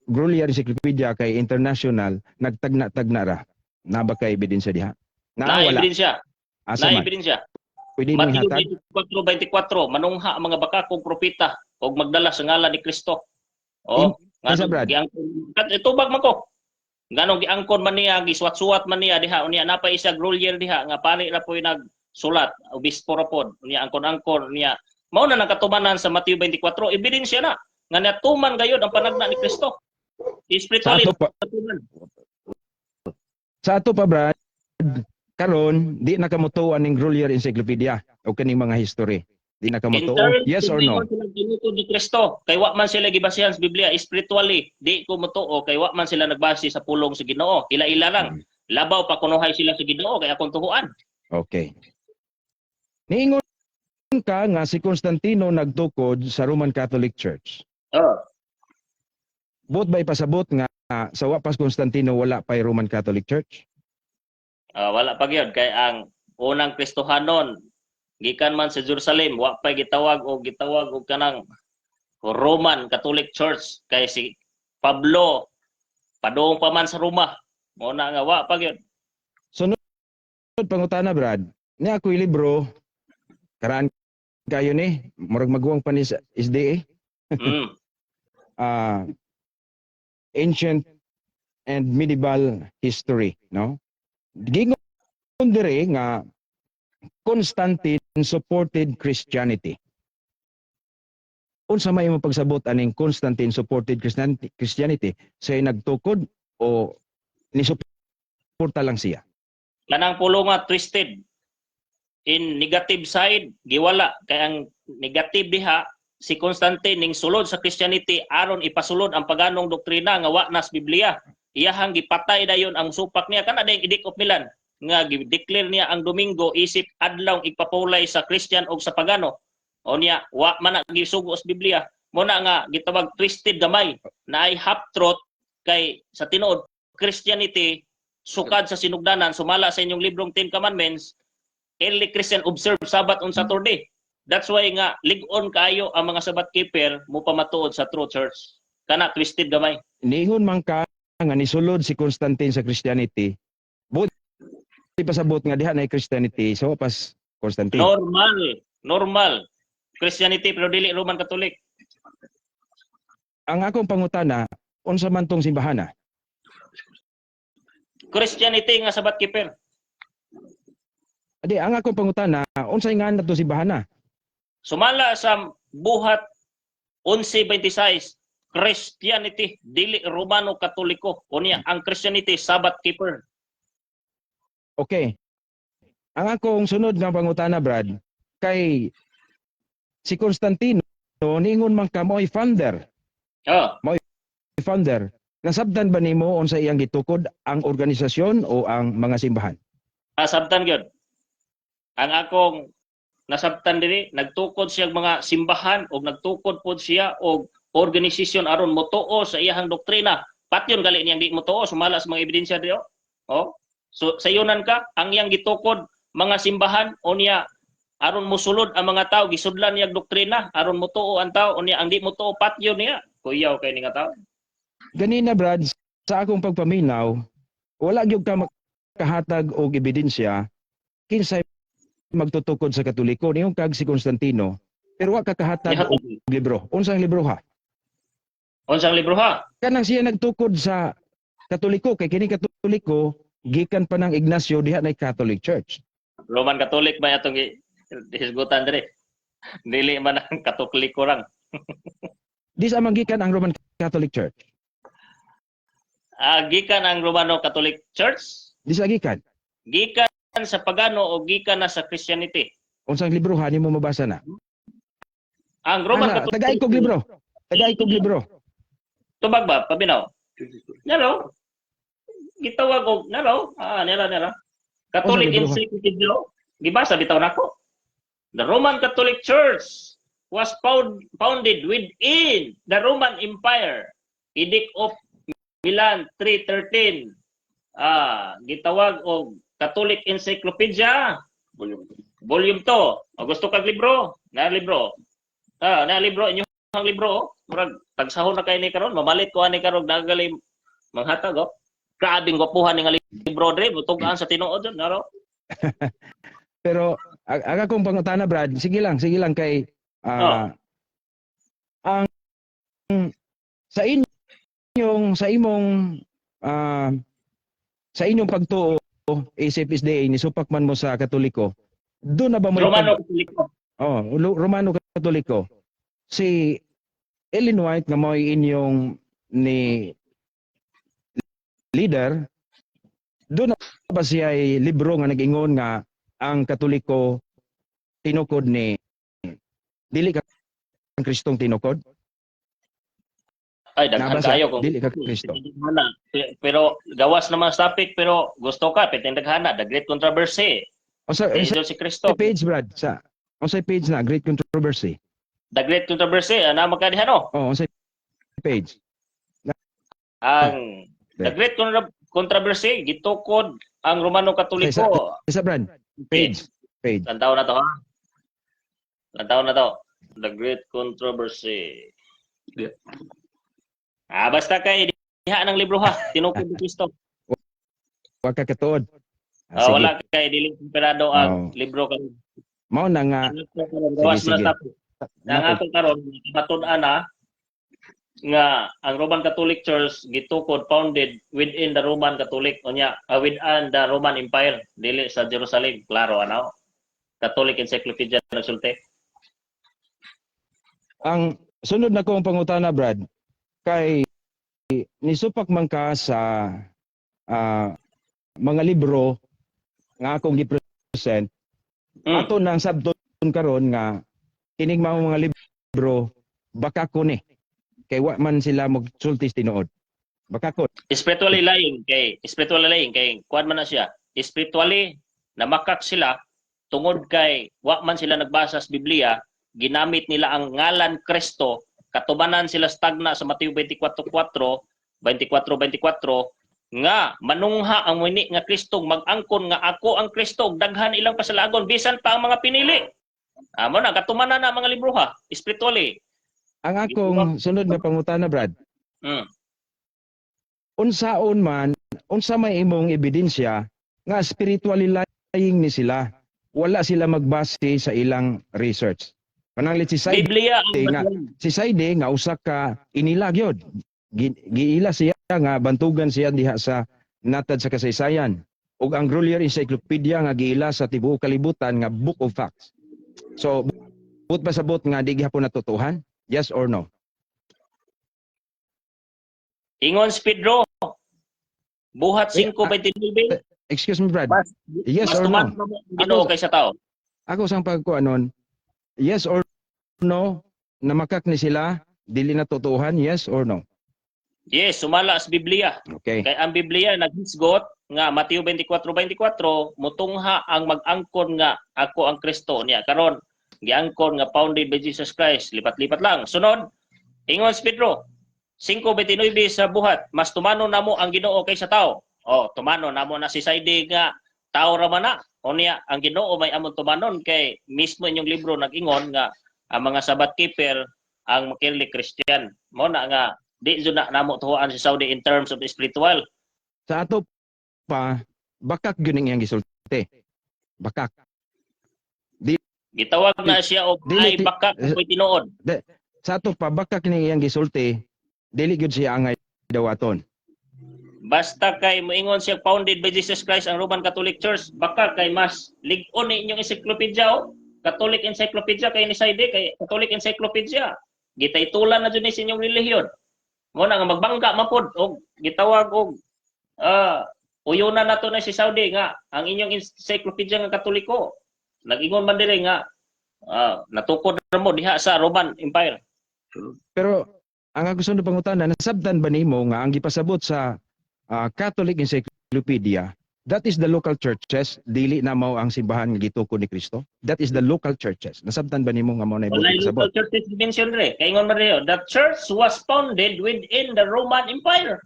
Grolier Encyclopedia kay international, nagtagna-tagna ra. Naa ba kay ebidensya diha? Na Naa, wala? ebidensya. Asa Na man? ebidensya. Pwede mo Mateo ihatag? 24:24, manungha ang mga bakakong propeta og magdala sa ngalan ni Kristo. Oh, Asa, Brad? Giangkon kat itubag man ko. Nganong giangkon man niya, gisuwat-suwat man niya diha, unya napa isa Grolier diha nga pari ra po'y nagsulat, obispo ra pod, unya angkon-angkon niya. Mao na nang katumanan sa Mateo 24, ebidensya na nga natuman gayud ang panagna ni Kristo. Sa Spiritually ato pa, natuman. Sa ato pa, Brad, karon di na kamutuo aning Grolier Encyclopedia o kining mga history. Di na In kamutuo. terms, Yes or di no? man sila tinuod ni Kristo. Kay wa man sila gibasihan sa Biblia spiritually. Di ko motuo kay wa man sila nagbase sa pulong sa Ginoo. Ila-ila lang. Labaw pa kunuhay sila sa Ginoo kay akong tuhuan. Okay. Niingon ka nga si Constantino nagtukod sa Roman Catholic Church. Oh. Buot ba ipasabot nga sa wa pas Constantino wala pa'y Roman Catholic Church? Ah, wala pa gyud kay ang unang Kristohanon gikan man sa Jerusalem, wa pa gitawag og kanang Roman Catholic Church kay si Pablo padung pa man sa Roma. Mao na nga wa pa gyud. Sunod pangutana, Brad. Ni ako'y libro, karaan kayo ni, murag maguwang pa ni sa SDA. Ancient and Medieval History, no? Gingon dire nga Constantine supported Christianity. Unsa may imong pagsabot aning Constantine supported Christianity? Siya nagtukod o nisuporta lang siya? Kanang pulo nga twisted in negative side, giwala kay ang negative diha, si Constantine ning sulod sa Christianity aron ipasulod ang paganong doktrina nga wa nas Biblia. Iyahang gipatay dayon ang supak niya kana dayong Edict of Milan nga gi-declare niya ang Domingo isip adlaw igpapulay sa Christian og sa pagano. Unya wa man na gisugo sa Biblia. Mo na nga gitawag twisted gamay na ay half truth kay sa tinuod Christianity sukad sa sinugdanan, sumala sa inyong librong Ten Commandments, early Christian observe Sabbath on Saturday. That's why nga lig-on kaayo ang mga Sabbath keeper mo pamatuod sa true church. Kana twisted gamay. Niingon man ka nga nisulod si Constantine sa Christianity. Buot ipasabot nga diha na Christianity so pas Constantine? Normal, normal. Christianity pero dili Roman Catholic. Ang akong pangutana, unsa man tong simbahana? Christianity nga Sabbath keeper. Adi, ang akong pangutana, unsay nga nato simbahana? Sumala sa Buhat 11:26, Christianity dili Romano Katoliko. Unya ang Christianity Sabbath keeper. Okay. Ang akong sunod nga pangutana, Brad, kay si Constantino niingon man ka mo'y founder, founder. Nasabtan ba nimo unsa iyang gitukod, ang organisasyon o ang mga simbahan? Nasabtan gyud. Ang akong nasabtan diri, nagtukod siya og mga simbahan og nagtukod pod siya og organisasyon aron motuo sa iyahang doktrina. Patyon gali niyang di motuo sumala sa mga ebidensya diri. Oh. So sayunan ka ang iyang gitukod mga simbahan, unya aron mosulod ang mga tao gisudlan niya og doktrina aron motuo ang tao, unya ang di motuo patyon niya. Kuyaw kay ni nga tao. Ganina, Brad, sa akong pagpaminaw, wala gyud ka makahatag og ebidensya kinsay magtutukod sa Katoliko. Niingon kag si Constantino, pero wa ka kahatag og Nihatag. libro. Unsang libro ha? Unsang libro ha? Kanang siya nagtukod sa Katoliko kay kini Katoliko gikan pa ng Ignacio, diha na Catholic Church. Roman Catholic ba atong hisgutan diri? Dili man ang Katoliko lang. Di sa man gikan ang Roman Catholic Church? Ah, gikan ang Romano Catholic Church, Di sa gikan? Gikan sa pagano o gikan na sa Christianity? Unsang libro ha nimo mabasa na? Ang Roman Ana, Catholic. Tagay kog libro. Tagay kog libro. Tubag ba paminaw? Nalo. Gitawag og nalo. Ah, nila nila. Catholic Unsa libro ha? Encyclopedia. Gibasa bitaw nako. The Roman Catholic Church was founded within the Roman Empire. Edict of Milan 313. Gitawag og Catholic Encyclopedia Volume 2. O gusto kag libro? Na libro. Na libro, inyo ang libro oh. Murag tagsahon na kay ni karon, mamalit ko ani karon nagali manghatag oh. Grabing gwapuhan ni nga libro dre, butugan sa tinuod jud naro. Pero ang akong pangutana, Brad, sige lang kay ang sa inyong sa imong sa inyong pagtuo isip SDA, nisupak man mo sa Katoliko, doon na ba mo Romano Katoliko. Oh, Romano Katoliko. Si Ellen White nga mo'y inyong ni leader, doon na ba siya ay libro nga nag-ingon nga ang Katoliko tinukod ni, dili ka ang Kristong tinukod? Ay, daghan Naba siya? kayo kung Dili ka Kristo. Daghan. Pero gawas naman sa topic, pero gusto ka piting daghana, The Great Controversy. O sa Si Kristo. page, Brad, sa unsay page na Great Controversy? The Great Controversy, ana magkadiha no? Oh, unsay page? Ang The Great Controversy gitukod ang Romano Katoliko. Isa, Brad, page, page. Lantaw na to ha. Lantaw na to. The Great Controversy. Basta kay diha ng libro ha, tinukod ni Kristo. Wa ka katuod. Ah, Sige. wala kay dili kumpirado ang libro karon. Mao na nga Ang ako karon, gawas Sige, na sige. topic. Ang ako karon matud-an na nga ang Roman Catholic Church gitukod, founded within the Roman Catholic, unya within the Roman Empire, dili sa Jerusalem. Klaro ano, Catholic Encyclopedia nagsulti. Ang sunod na kong pangutana, Brad, kay nisupak man ka sa mga libro nga akong gi-present, ato nang sabton karon nga kining mga libro baka ko ni kay wa man sila magsulti sa tinuod, baka ko. Spiritually lying kay, spiritually lying kay kuan man na siya, spiritually namakak sila tungod kay wa man sila nagbasa sa Biblia. Ginamit nila ang ngalan Kristo, katubanan sila stagna sa Mateo 24:4, 24:24 nga manungha ang wini nga Kristo, mag-angkon nga ako ang Kristo ug daghan ilang pasalagon bisan pa ang mga pinili. Amo na katumanan na ang mga libro ha, spiritually. Ang akong sunod nga pangutana, Brad, unsaon man, unsa may imong ebidensya nga spiritually lying ni sila, wala sila magbase sa ilang research? Pananglit si Saide Biblia ang nga si Saide nga usa ka inila gyud. Giila siya nga bantugan siya diha sa natad sa kasaysayan ug ang Grolier Encyclopedia nga giila sa tibuok kalibutan nga book of facts. So buot ba sabot nga di gihapon natutuhan? Yes or no? Ingon si Pedro, Buhat 5:29. Excuse me, Brad. Mas, Yes mas or no? tumaas na mo ang Ginoo kaysa tao. Ako sang pagkuanon, yes or no, namakak ni sila, dili na tutuhan, yes or no? Yes, sumala sa Biblia. Okay. Kay ang Biblia naghisgot nga Mateo 24:24 mutungha ang mag-angkon nga ako ang Kristo niya. Karon giangkon nga founded by Jesus Christ. Lipat-lipat lang. Sunod, ingon si Pedro 5:29 sa Buhat, mas tumano namo ang Ginoo kaysa tao. Oh, tumano namo na si Saide nga tao ra man na. Unya ang Ginoo may amon tumanon kay mismo inyong libro nag-ingon nga ang mga Sabbath keeper ang makirli Christian. Mo na nga di jud na namo tuhuan si Saudi in terms of spiritual. Sa ato pa, bakak gyud ang iyang gisulti. Bakak. Gitawag na siya og Dili ay bakak ko'y tinuod. Sa ato pa, bakak ni iyang gisulti, dili gyud siya angay dawaton. Basta kay moingon siya founded by Jesus Christ ang Roman Catholic Church, baka kay mas lig-on ni inyong encyclopedia oh. Catholic Encyclopedia kay ni Saide kay Catholic Encyclopedia. Gitaytulan na jud ni sa inyong relihiyon. Mo na nga magbangga man pod og gitawag og uyunan nato na si Saudi nga ang inyong encyclopedia nga Katoliko. Nag-ingon man diri nga natukod na mo diha sa Roman Empire. Pero ang ako sunod pangutana, nasabtan ba nimo nga ang gipasabot sa Catholic Encyclopedia, that is the local churches, dili na mao ang simbahan nga gitukod ni Kristo? That is the local churches. Nasabtan ba nimo nga mao na Walay ipasabot? local churches mention re. Kay ingon man re, the church was founded within the Roman Empire.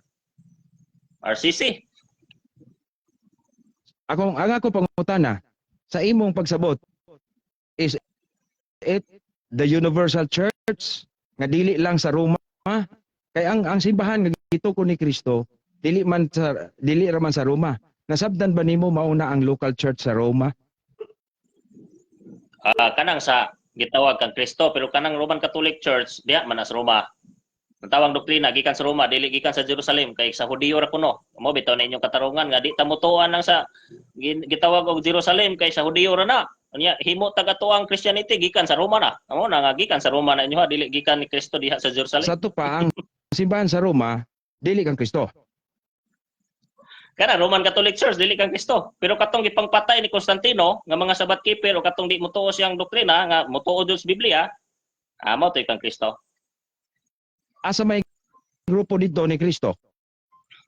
RCC. Akong ang ako pangutana sa imong pagsabot, is it the universal church nga dili lang sa Roma? Kay ang simbahan nga gitukod ni Kristo dili ra man sa Roma. Nasabdan ba nimo mauna ang local church sa Roma? Ah, kanang sa gitawag kang Kristo, pero kanang Roman Catholic Church diha man na sa Roma. Ang tawang doktrina gikan sa Roma, dili gikan sa Jerusalem, kay sa Hudiyo ra kuno. Mo bitaw na inyong katarungan nga di ta motuan lang sa gitawag og Jerusalem kay sa Hudiyo ra na. Unya himo tag ato ang Christianity gikan sa Roma na. Amo na nga gikan sa Roma na inyo ha, dili gikan ni Kristo diha sa Jerusalem. Sa ato pa, ang simbahan sa Roma dili kang Kristo. Kana Roman Catholic Church dili kang Kristo. Pero katong gipangpatay ni Constantino nga mga Sabbath keeper o katong di motuo siyang doktrina nga motuo jud sa Biblia, mao to kang Kristo. Asa may grupo dito ni Kristo?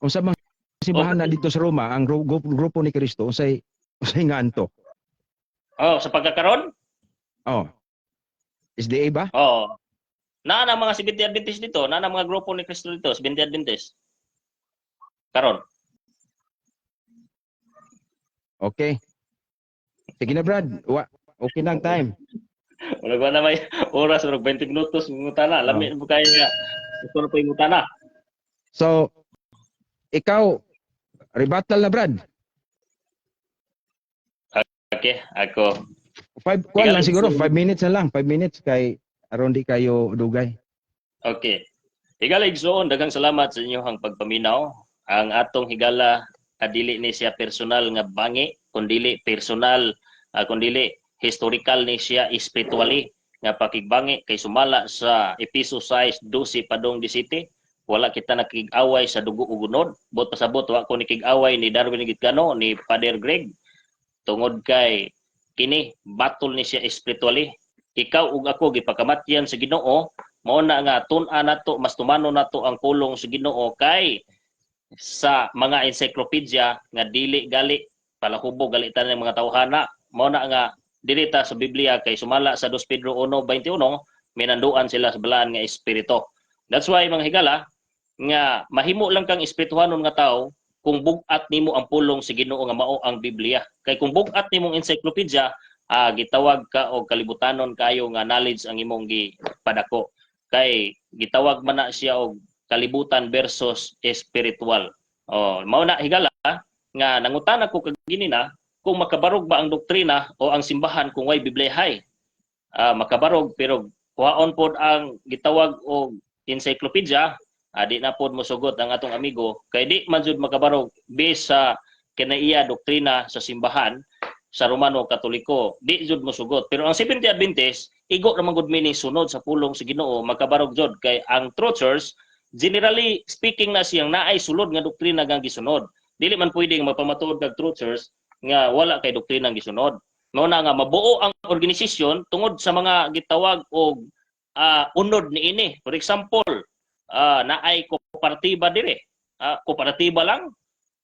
Unsa mang simbahan na dito sa Roma ang grupo ni Kristo, unsay unsay nganto? Oh, sa pagkakaron? Oh. SDA ba? Oo. Naa na mga Seventh Adventist dito, naa na mga grupo ni Kristo dito, Seventh Adventist. Karon. Okay. Sige na, Brad. Okay na ang time. Wala ba na may oras, murag 20 minutos mangutana. Lami mo kayo nga. Gusto na po yung ngutana. So, ikaw, rebuttal na, Brad. Okay, ako. Five, kuwan lang Ikaw, siguro, 5 minutes na lang. 5 minutes kay aron di kayo dugay. Okay. Higala igsoon, daghang salamat sa inyong pagpaminaw. Ang atong higala adili ni siya personal nga bangi, kundili personal, kundili historical ni siya spiritually nga pakigbangi kay sumala sa Episo 6:12 padong 17, wala kita nakig-away sa dugo ug unod. Bot pasabot, wa ko nikig-away ni Darwin Gitgano, ni Father Greg, tungod kay kini battle ni siya spiritually. Ikaw ug ako gipakamatyan sa Ginoo, mao na nga tun-an nato, mas tumano nato ang pulong sa Ginoo kay sa mga encyclopedia nga dili gali palahubog gali tanan ng mga tawhana. Mao na nga dili ta sa Biblia kay sumala sa 2 Pedro 1:21, minanduan sila sa balaan nga espiritu. That's why, mga higala, nga mahimo lang kang espirituhanon nga tao kung bug-at nimo ang pulong sa Ginoo nga mao ang Biblia. Kay kung bug-at nimong encyclopedia, gitawag ka og kalibutanon kayo nga knowledge ang imong gipadako. Kay gitawag man na siya og kalibutan versus spiritual. Oh, mao na, higala, nga nangutana ko kagini na kung makabarog ba ang doktrina o ang simbahan kung way Bibliyahay. Makabarog, pero kuhaon pod ang gitawag og encyclopedia, di na pod mosugot ang atong amigo kay di man jud makabarog based sa kinaiya doktrina sa simbahan sa Romano Katoliko, di jud mosugot. Pero ang Seventh Adventist, igo ra man gud mi sunod sa pulong sa Ginoo, makabarog jud kay ang true church, generally speaking na siyang naay sulod nga doktrina nga gisunod. Dili man pwedeng magpamatuod kag true church nga wala kay doktrina nga gisunod. Mao na nga mabuo ang organisasyon tungod sa mga gitawag og unod niini. For example, naay kooperatiba dire. Kooperatiba lang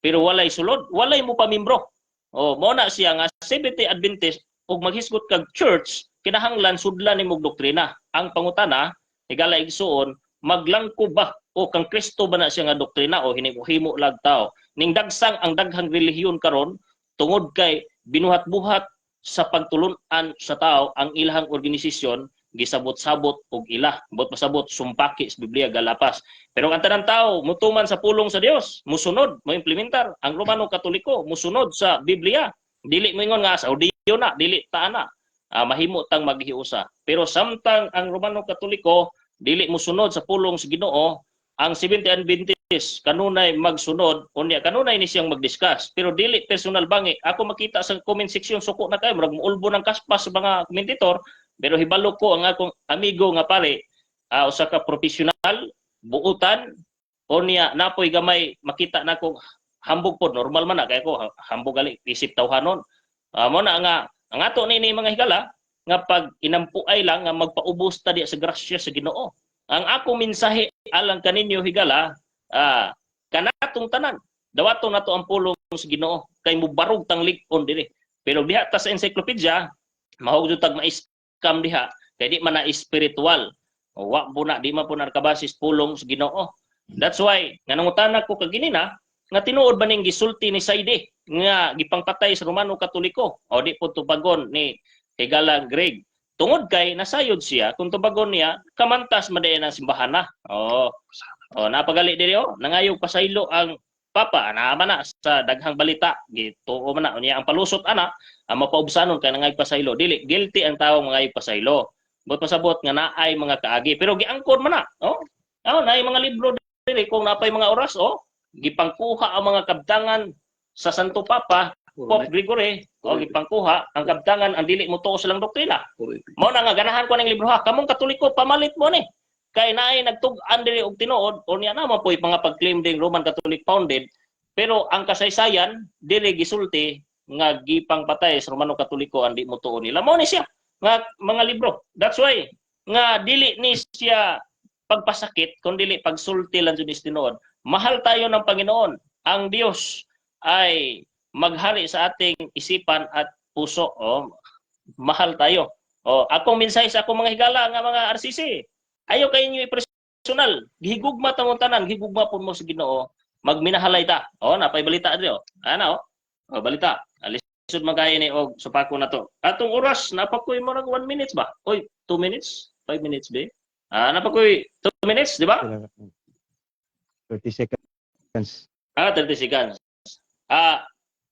pero walay sulod, walay mo pamimbro. Oh, mao na siya nga Seventh Adventist ug maghisgot kag church, kinahanglan sudlan nimo og doktrina. Ang pangutana, higala igsuon, maglangko ba o kang Kristo ba na siya nga doktrina o hinimo-himo lag tao? Ning dagsang ang daghang relihiyon karon tungod kay binuhat-buhat sa pagtulun-an sa tao ang ilahang organisasyon, gisabot-sabot og ila. Bot pasabot, sumpaki sa Biblia galapas. Pero ang tanang tao mutuman sa pulong sa Dios, musunod, mo implementar. Ang Romano Katoliko musunod sa Biblia. Dili moingon nga sa Hudiyo na, dili ta na. Mahimo tang maghiusa. Pero samtang ang Romano Katoliko dili musunod sa pulong sa Ginoo, ang Seventh Adventist kanunay magsunod, unya kanunay ni siyang mag-discuss. Pero dili personal bangi. Ako makita sa comment section, suko na kayo, murag muulbo ng kaspas sa mga komentator, pero hibalo ko ang akong amigo nga pare, usa ka profesional, buutan, unya napoy gamay makita nako hambog pod, normal man na kay ko hambog gali isip tawhanon. Mo na nga ang ato nini, mga higala, nga pag inampuay lang nga magpaubos ta di sa grasya sa Ginoo. Ang akong mensahe alang kaninyo, higala, kanatong tanan, dawaton nato ang pulong sa Ginoo kay mubarog tang lig-on diri. Pero diha ta sa encyclopedia, mahog jud tag ma-scam diha kay di man na spiritual. Wa po na, di man po na nakabasis pulong sa Ginoo. That's why nga nangutana ko kaginina nga tinuod ba ning gisulti ni Saide nga gipangpatay sa Romano Katoliko. O di po tubagon ni Higalang Greg. Tungod kay nasayod siya kung tubagon niya, kamantas man ang simbahan na. Oh. Oh, napagali diri oh, nangayog pasaylo ang Papa, naa man na sa daghang balita, gituo man na unya ang palusot ana, ang mapaubsanon kay nangayog pasaylo. Dili guilty ang tawo mangayog pasaylo. But pasabot nga naay mga kaagi, pero giangkon man na, oh. Oh, naay mga libro diri kung napay mga oras, oh. Gipangkuha ang mga kabtangan sa Santo Papa, Pope Gregory, oh, gipangkuha ang kabtangan ang dili mo tuo silang doktrina. Mao na nga ganahan ko ning libro ha. Kamong Katoliko, pamalit mo ni. Kay naay nagtug-an diri og tinuod o niya na man po'y mga pag-claim ding Roman Catholic founded, pero ang kasaysayan diri gisulti nga gipangpatay sa Romano Katoliko ang di mo tuo nila. Mao ni siya nga mga libro. That's why nga dili ni siya pagpasakit kun dili pagsulti lang jud is tinuod. Mahal tayo ng Panginoon. Ang Diyos ay maghari sa ating isipan at puso. Oh, mahal tayo. Oh, akong mensahe sa akong mga higala nga mga RCC. Ayaw kay inyo i-personal. Gihigugma ta mo tanan, gihigugma pud mo sa Ginoo. Magminahalay ta. Oh, napay balita diri oh. Ana oh. Oh, balita. Lisod man kayo ni og supako na to. Atong oras napakoy mo nag 1 minutes ba? Oy, 2 minutes? 5 minutes ba? Ah, napakoy 2 minutes, di ba? 30 seconds. Ah, 30 seconds. Ah,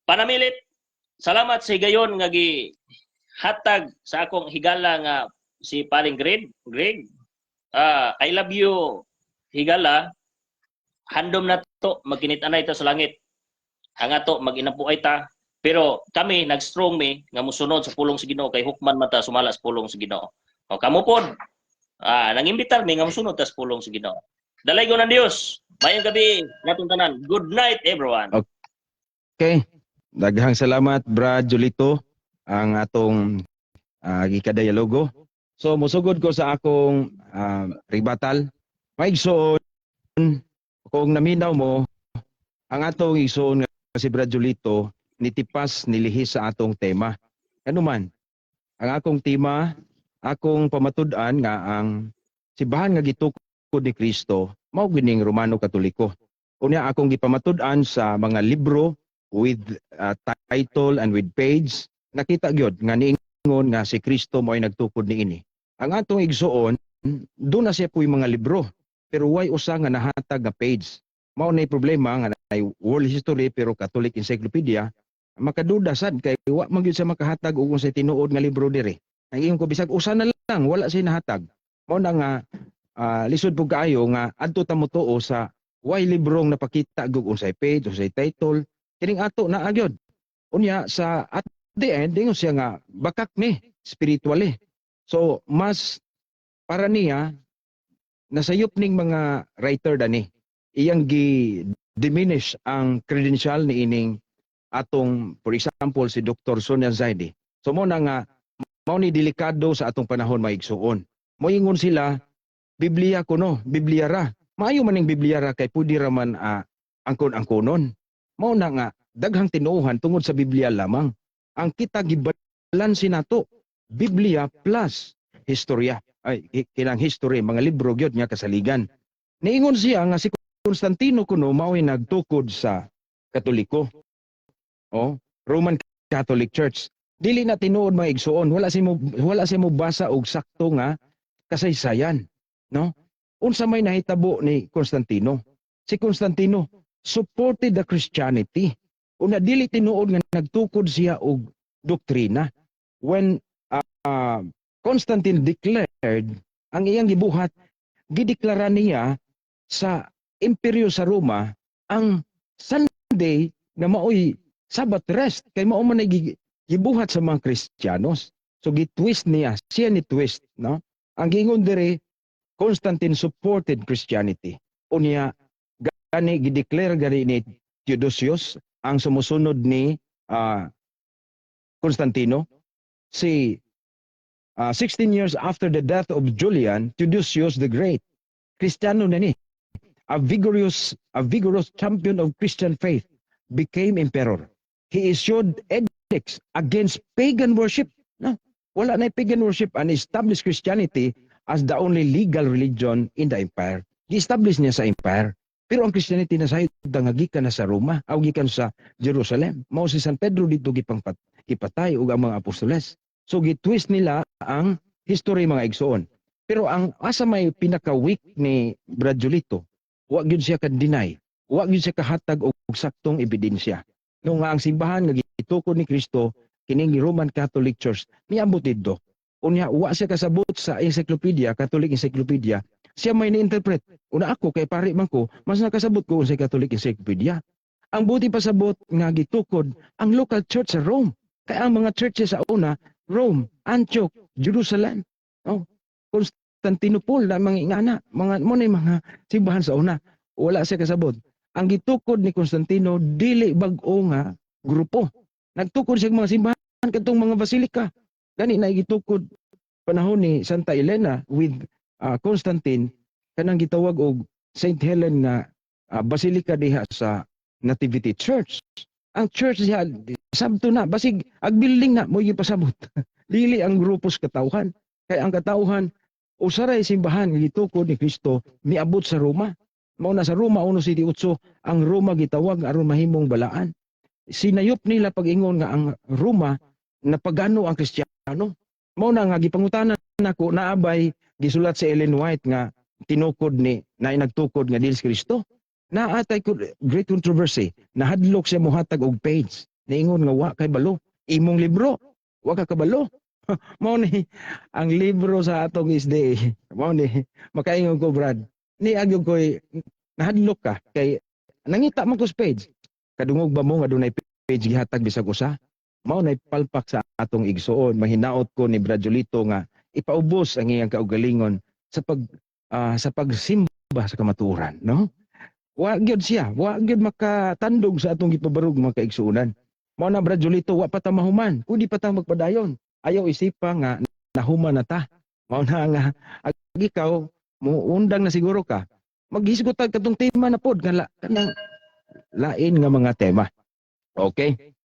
panamilit. Salamat sa higayon nga gi hatag sa akong higala nga si paring Greg. Greg. Ah, I love you, higala. Handom na to magkinit-anay ta sa langit. Ang ato mag-inabuay ta, pero kami nag-strong mi nga musunod sa pulong sa Ginoo kay hukman man ta sumala sa pulong sa Ginoo. O kamo pod. Ah, nangimbitar mi nga musunod ta sa pulong sa Ginoo. Dalaygon ng Dios. Maayong gabi natong tanan. Good night, everyone. Okay. Daghang salamat, Brad Julito, ang atong gikadialogo. So musugod ko sa akong rebuttal. Maigsoon, kung naminaw mo ang atong igsoon nga si Brad Julito nitipas nilihis sa atong tema. Ano man, ang akong tema, akong pamatud-an nga ang simbahan nga gitukod ni Kristo mao gining Romano Katoliko. Unya akong gipamatud-an sa mga libro with title and with page, nakita gyud nga niingon nga si Kristo mo ay nagtukod niini. Ang atong igsuon, doon na siya po'y mga libro, pero way usa nga nahatag nga page. Mao na problema nga naay world history pero Catholic Encyclopedia, makaduda sad kay wa man gyud siya makahatag og unsay tinuod nga libro diri. Ang ingon ko bisag usa na lang, wala siya nahatag. Mao na nga lisod pud kaayo nga adto ta mo tuo sa way librong napakita gug unsay page, unsay title kining ato na agyod. Unya sa at the end dingon siya nga bakak ni spiritually. So mas para niya nasayop ning mga writer dani, iyang gi diminish ang credential ni ining atong, for example, si Dr. Sonia Zaidi. So mo na nga mao ni delikado sa atong panahon, maigsuon. Moingon sila Biblia kuno, Biblia ra. Maayo man ning Biblia ra kay pwede ra man angkon-angkonon. Mao na nga daghang tinuohan tungod sa Biblia lamang. Ang kita gibalanse nato Biblia plus historia. Ay kinang history, mga libro gyud nga kasaligan. Niingon siya nga si Constantino kuno mao'y nagtukod sa Katoliko. Oh, Roman Catholic Church. Dili na tinuod, mga igsuon, wala si mo basa og sakto nga kasaysayan, no? Unsa may nahitabo ni Constantino? Si Constantino supported the Christianity. Una dili tinuod nga nagtukod siya og doktrina. When Constantine declared ang iyang gibuhat, gideklara niya sa imperyo sa Roma ang Sunday na maoy Sabbath rest kay mao man ay gibuhat sa mga Kristiyanos. So gitwist niya, siya ni twist, no? Ang giingon diri, Constantine supported Christianity. Unya gani gideclare gani ni Theodosius ang sumusunod ni Constantino si 16 years after the death of Julian, Theodosius the Great, Kristiyano na ni, a vigorous champion of Christian faith, became emperor. He issued edicts against pagan worship. No, wala na pagan worship and established Christianity as the only legal religion in the empire. Gi-establish niya sa empire. Pero ang Christianity nasayod nga gikan na sa Roma aw gikan sa Jerusalem. Mao si San Pedro dito gipangpat gipatay ug ang mga apostoles. So gitwist nila ang history, mga igsoon. Pero ang asa may pinaka-weak ni Brad Julito, wa gyud siya ka-deny, wa gyud siya kahatag og saktong ebidensya. No nga ang simbahan nga gitukod ni Kristo kining Roman Catholic Church niabot didto. Unya wa siya kasabot sa encyclopedia, Catholic Encyclopedia, siya may ni-interpret. Una ako kay pari man ko, mas nakasabot ko sa Catholic Encyclopedia. Ang buti pasabot nga gitukod ang local church sa Rome. Kaya ang mga churches sa una, Rome, Antioch, Jerusalem, oh, Constantinople, na mga ingana, mga mo na yung mga simbahan sa una. Wala siya kasabot. Ang gitukod ni Constantino dili bag-o nga grupo. Nagtukod siya og mga simbahan kadtong mga basilika. Gani na gitukod panahon ni Santa Elena with Constantine kanang gitawag og Saint Helen nga basilika diha sa Nativity Church. Ang church diha sabto na basig ag building na mo gipasabot. Dili ang grupo sa katawhan. Kay ang katawhan usaray simbahan nga gitukod ni Kristo miabot sa Roma. Mao na sa Roma 1.7 ang Roma gitawag aron mahimong balaan. Sinayop nila pag-ingon nga ang Roma napagano ang Kristiyano. Mao na nga gipangutana nako, naabay gisulat si Ellen White nga tinukod ni na nagtukod nga dili si Kristo? Naatay ko great controversy. Nahadlok siya mohatag og page. Niingon nga wa kay balo. Imong libro, wa ka kabalo. Mao ni ang libro sa atong SDA. Mao ni makaingon ko, Brad. Ni agyog koy nahadlok ka kay nangita man ko sa page. Kadungog ba mo nga dunay page gihatag bisag usa? Mao nay palpak sa atong igsuon. Mahinaot ko ni Brad Julito nga ipaubos ang iyang kaugalingon sa pagsimba sa kamatuoran, no? Wa gyud siya, wa gyud makatandog sa atong gipabarog, mga kaigsuonan. Mao na, Brad Julito, wa pa ta mahuman, pwede pa ta magpadayon. Ayaw isipa nga nahuman na ta. Mao na nga ag ikaw muundang na siguro ka. Maghisgot tag katong tema na pod nga kanang lain nga mga tema. Okay?